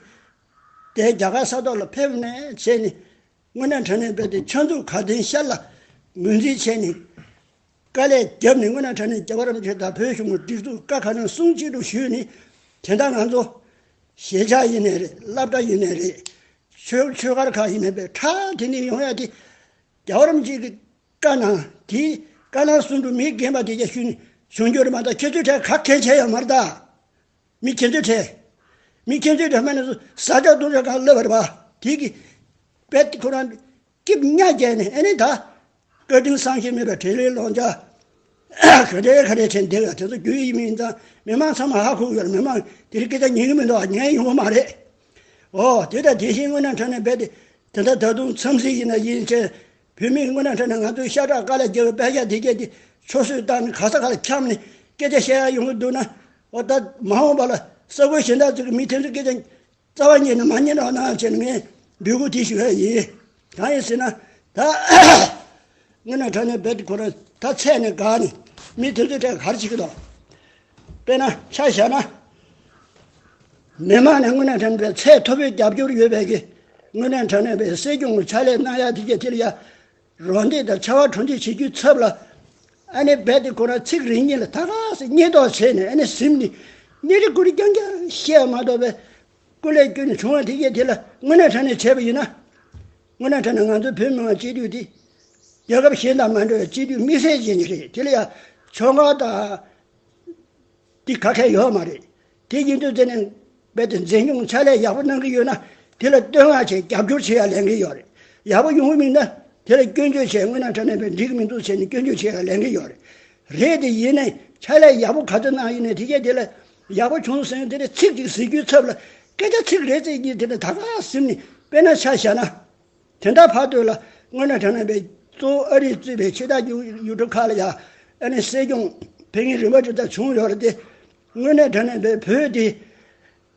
དེ་རྒྱ་གར་ས་ཐོག་ལ་ཕེབས་ནས་བྱས་ནས། དངོས་གནས་དྲང་གནས་དཔེ་དེ་ཆ་འཛུགས་ག་དེ་ཤར་ལ་ངོས་འཛིན་བྱས་ནས། དཀའ་ལས་བརྒྱབ་ནས་དངོས་གནས་དྲང་གནས་རྒྱལ་བ་རིན་པོ་ཆེ་དང་བོད་གཞུང་གི་སྒྲིག་འཛུགས་བཀའ་ཁ་ནང་གསུང་ཅི་འགྲུབ་ཞུས་ནས། དེ་འདྲ་ང་ཚོ་གཞིས་ཆགས་ཡིན་ནའི་རེད། སློབ་གྲྭ་ཡིན་ནའི་རེད། ཆོས་ཆོས་སྒར་ཁག་ཡིན་ནའི་རེད། ཁྲ་དེ་ནས་ཡོང་ཡ་དེ་རྒྱལ་བ་རིན་པོ་ཆེ་གི་བཀའ་གནང་། དེའི་བཀའ་གནང་གསུང་འགྲུབ་མི་རྒན་པ་དེ་གས་ཞུ་ནས་བྱུང་རྒྱུ་རེད་མ་གཏོགས་ཁྱེད་ཚོའི་གྲས་ག་གལ་ཆེ་ཡོད་མ་རེད་ད། མི་ཁྱེད་ཚོའི་གྲས། མི་ཁྱེད་ཚོའི་གྲས་མ་ནས་ཟ་ཆོག་འཐུང་ཆོག་གང་སླེབས་པ་རེད་པ། དེ་གི་དཔེ་ཁོ་རང་སྐྱིབས་ཉག་བརྒྱབ་ནས་ཨ་ནི་ད་བཀའ་དྲིན་བསམ་ཤེས་མེད་པའི་བྲེལ་ལེ་ལོང་ཅག་ག་འདྲའི་ག་འདྲའི་བྱས་འདུག་ཡ། དེ་ཚོ་རྒྱུས་ཡིན་མིན་ཙང་མི་མང་ཚང་མ་ཧ་གོ་གི་ཡོད་རེད། མི་མང་དེ་རིང་སྐད་ཆ་ཉན་གི་མི་འདུག་ཉན་ཡོང་གི་མ་རེད། ཨོ་དེ་ལྟར་དེ་བཞིན་དངོས་གནས་དྲང་གནས་རྦད་དེ་དེ་འདྲ་ད་དུང་འཚམས་གཟིགས་ཡིན་ན་ཡིན་ཆེ། བོད་མིས་དངོས་གནས་དྲང་གནས་ང་ཚོའི་ཤ་ཁྲག་དཀའ་ལས་བརྒྱབ་པའི་དཔེ་ཆ་དེ་གས་དེ་ཆུད་ཟོས་བཏང་ནས་ག་ས་ག་ལ་འཁྱམས་ནས་སྐད་ཆ་བཤད་ཡ་ཡོང་གི་འདུག་ན། ཨོ་ད་མ་འོངས་པ་ལ་ས་ཁུལ་གཞན་དག་ཅིག་གི་མི་དེ་ཚོའི་སྐད་ཆ་རྩ་བ་ཉིད་ནས་མ་ཉན་རོགས་གནང་བྱས་ནས་ངས་འབོད་སྐུལ་དེ་ཞུ་ཡ་ཡིན། གང་ཡིན་ཟེར་ན་ད་དངོས་གནས་དྲང་གནས་རྦད་དེ་ཁོ་རང་ད་ཚད་ནས་འགག་ནས་མི་དེ་ཚོའི་གྲས་ག་རེ་བྱེད་ཀྱི་འདུག་དཔེར་ན་ཆ་བཞག་ན། མི་མང་ནས་དངོས་གནས་དྲང་གནས་ཚད་མཐོ་པོའི་རྒྱབ་སྐྱོར་ཡོད་པའི་གི་དངོས་གནས་དྲང་གནས་པའི་སྲིད་སྐྱོང་གི་ཕྱག་ལས་གནང་ཡ་དེ་གས་དེ་ལ་ཡ་རོགས་འདེགས་དང་ཕྱར་བ་གྲུ་འདེགས་བྱེད་རྒྱུའི་ཚབ་ལ། ཨ་ནི་རྦད་དེ་ཁོ་རང་ཚིག་རེ་གཉིས་ལ་ད་ག་སེ་སྙད་ཐོག་བྱས་ནས་ཨ་ནི་ཟིན་ནས་གནས་རི་ཀུ་རི་རྐྱང་རྐྱང་བཤད་མ་གཏོགས་པའི་སྐུ་ལས་བསྐྱོན་ནས་བྱུང་བ་དེ་གས་དེ་ལ་དངོས་གནས་དྲང་གནས་བྱས་པ་ཡིན་ན། དངོས་གནས་དྲང་གནས་ང་ཚོའི་བོད་མི་མང་སྤྱི་འཐུས་དེ་རྒྱལ་ཁབ་གཞན་དང་མ་འདྲ་བའི་སྤྱི་འཐུས་དམིགས་བསལ་ཅན་ཞིག་རེད། དེ་ལ་ཡང་ཆོལ་ཁ་དང་དེ་ག་གེ་ཡོད་མ་རེད། དེ་ཡིན་དུས་དེ་ནས་རྦད་དེ་འཛིན་སྐྱོང་ཕྱག་ལས་ཡག་པོ་གནང་གི་ཡོད་ན་དེ་ལ་བསྟོད་བསྔགས་བྱས་རྒྱབ་སྐྱོར་བྱེད་ཡ་ལས་འགན་ཡོད་རེད། ཡག་པོ་ཡོང་གི་མིན་ན་དེ་ལ་སྐྱོན་བརྗོད་བྱས་དངོས་གནས་དྲང་གནས་པའི་འགྲིག་གི་མི་འདུག་བྱས་ནས་སྐྱོན་བརྗོད་བྱེད་ཡ་ལས་འགན་ཡོད་རེད། རེད་དེ་ཡིན་ནའི་ཕྱག་ལས་ཡག་པོ་ག་ཚོད་གནང་ཡིན་ནའི་དེ་གས་དེ་ལ་ཡག་པོ་བྱུང་སོང་དེ་ལ་ཚིག་ཅིག་ཟེར་རྒྱུའི་ཚབ་ལ་སྐད་ཆ་ཚིག་རེ་ཙམ་གྱིས་དེ་ལ་ད་ག་ཟིན་ནས་དཔེར་ན་ཆ་བཞག་ན། དེ་འདྲ་བར་དུ་ལ་དངོས་གནས་དྲང་གནས་པའི་གཙོ་བོ་ཨ་རིས་གཙོས་པའི་ཕྱི་ཐག་ཡུལ་ཡུལ་གྲུ་ཁག་ལ་ཡ་ཨ་ནི་སྲིད་སྐྱོང་ཕེབས་མཁན་རིམ་པ་དེ་ལྟར་བྱུང་ཡོད་རེད་དེ། དངོས་གནས་དྲང་གནས་པའི་བོད་དེ་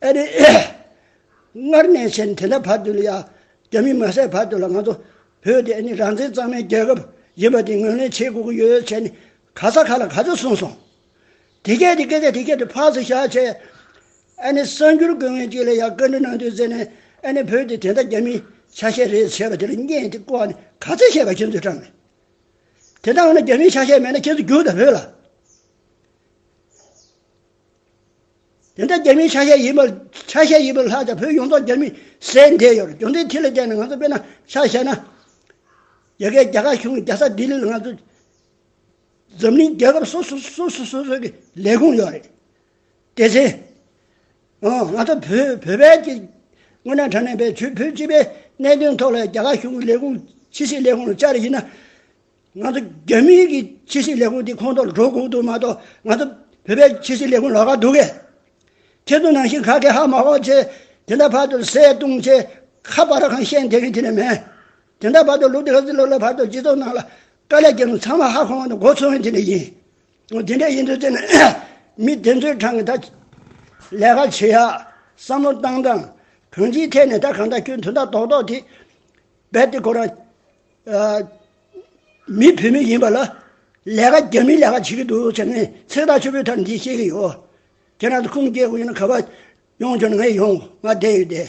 ཨ་ནི་སྔར་ནས་བྱས་ནས་དེ་འདྲ་བར་དུ་ལ་ཡ་རྒྱ་མི་མ་བསད་བར་དུ་ལ་ང་ཚོ་བོད་དེ་ཨ་ནི་རང་བཙན་གཙང་མའི་རྒྱལ་ཁབ་ཡིན་པ་དེ་ངོས་ལེན་བྱེད་དགོས་ཀྱི་ཡོད་བྱས་ནས་ག་ས་ག་ལ་ག་ཚོད་གསུངས་སོང་། དེ་གས་དེ་སྐད་ཆ་དེ་གས་དེ་ཕར་ཚུར་བཞག་བྱས། ཨ་ནི་གསར་འགྱུར་འགོད་མཁན་གཅིག་ལ་ཡང་བཀའ་འདྲི་གནང་དུས་ཟེར་ནས་ཨ་ནི་བོད་དེ་དེ་འདྲ་རྒྱ་མིའི་ཆ་ཤས་རེད་བྱས་པ་དེ་ལ་བརྙན་དེ་བཀོག་ནས་ག་ཚོད་བཤད་པ་ཁྱེད་ཚོས་དྲང་ནས། དེ་འདྲ་འོ་ན་རྒྱ་མིའི་ཆ་ཤས་མེད་ན་ཁྱེད་ཚོ་རྒྱུགས་དང་བོད་ལ། དེ་འདྲ་རྒྱ་མིའི་ཆ་ཤས་ཡིན་པ་ཆ་ཤས་ཡིན་པ་ལྷག་ཀྱང་བོད་ཡོངས་རྫོགས་རྒྱ་མིས་ཟས་འདེད་ཡོད་རེད། རྒྱུ་མཚན་དེ་ལ་བརྟེན་ནས་ང་ཚོ་དཔེར་ན་ཆ་བཞག་ན། རྒྱ་སྐད་རྒྱ་གར་གཞུང་གི་རྒྱལ་ས་ལྡི་ལི་ལ་ང་ཚོ་འཛམ་གླིང་རྒྱལ་ཁབ་སོ་སོ་སོ་སོ་སོ་སོ་གི་ལས་ཁུངས་ཡོད་རེད། སྡེ་ཚན། ཨོ་ང་ཚོ་བོད་བོད་པའི་གི་དངོས་གནས་དྲང་གནས་པའི་བོད་བོད་སྤྱི་པའི་གནད་དོན་ཐོག་ལ་རྒྱ་གར་གཞུང་གི་ལས་ཁུངས་ཕྱི་སྲིད་ལས་ཁུངས་ལ་བཅར་ཡིན་ན། ང་ཚོ་རྒྱ་མིའི་གི་ཕྱི་སྲིད་ལས་ཁུངས་དེ་ཁོང་ཚོར་འགྲོ་དགོས་འདུག་མ་གཏོགས་ང་ཚོ་བོད་པའི་ཕྱི་སྲིད་ལས་ཁུངས་ལོགས་ཀ་འདུག་གས། ཁྱེད་ཚོ་ནང་བཞིན་ག་གེ་ཧ་མ་གོ་བྱས་དེ་འདྲ་བར་དུ་ཟས་བཏུང་བྱས་ ཁ་པར་གང་བཤད་དེ་གི་དེ་ནས་མེད། དེ་འདྲ་བར་དུ་ལོ་དེ་ག་ཚོད་ལོ་ལ་བར་དུ་སྤྱི་ཚོགས་ནང་ལ་དཀའ་ལས་བརྒྱབ་ནས་ཚང་མ་ཧ་གོ་བ་དང་མགོ་ཚོས་དེ་འདྲ་ཡིན། འོ་དེ་འདྲ་ཡིན་དུས་དེ་ནས་མི་དེ་ཚོའི་གྲས་ཀྱི་ད་ལས་ཀ་བྱེད་ཡག་བསམ་བློ་བཏང་སྟངས་གང་ཅིའི་ཐད་ནས་ད་གང་ལྟར་ཁྱོད་དོན་དག་རྡོག་རྡོག་དེ་རྦད་དེ་ཁོ་རང་ཨ་མི་བུད་མེད་ཡིན་པ་ལ་ལས་ཀ་རྒྱ་མིའི་ལས་ཀ་བྱེད་ཀྱི་འདུག་ཟེར་ནས་ཚིག་ཐག་ཆོད་པོའི་ཐོག་ནས་འདི་བཤད་ཀྱི་ཡོད། ཁྱེད་རང་ཚོ་ཁུངས་སྐྱེལ་དགོས་ཡིན་ན་ག་པར་ཡོང་བྱུང་ན་ངས་ཡོང་། ང་བསྡད་ཡོད་དེ་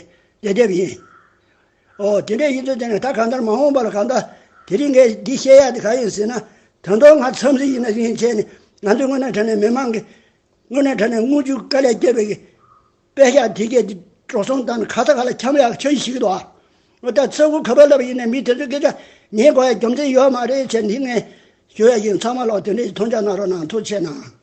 བསྡད་བསྡད་པ་ཡིན། ཨོ་དེ་འདྲ་ཡིན་ཚུལ་དེ་ནས་ད་གང་ལྟར་མ་འོངས་པ་ལ་གང་ལྟར་དེ་རིང་ངས་འདི་བཤད་ཡག་དེ་ག་ཡིན་ཟེར་ན། ད་དུང་ང་འཚམས་གཟིགས་ཡིན་ན་ཡིན་བྱས་ནས་ང་ཚོའི་དངོས་གནས་དྲང་གནས་མི་མང་གི་དངོས་གནས་དྲང་གནས་དངུལ་ཆུ་དཀའ་ལས་བརྒྱབ་པའི་གི་དཔེ་ཤག་དེ་གས་འགྲོ་སོང་བཏང་ནས་ག་ས་ག་ལ་འཁྱམ་ཡག་ཆ་ཞིག་འདུག་ཨ། འོ་ད་ཚ་བོ་ག་པར་ལབ་ཡིན་ནའི་མི་དེ་ཚོའི་སྐད་ཆ་ཉན་དགོས་ཡག་རྒྱུ་མཚན་ཡོད་མ་རེད་བྱས་འདི་ངས་ཞུ་ཡག་ཡིན། ཚང་མ་ལོག་དེ་འདྲའི་མཐོང་ཆ་གནང་རོགས་གནང་། ཐུགས་རྗེ་གནང་།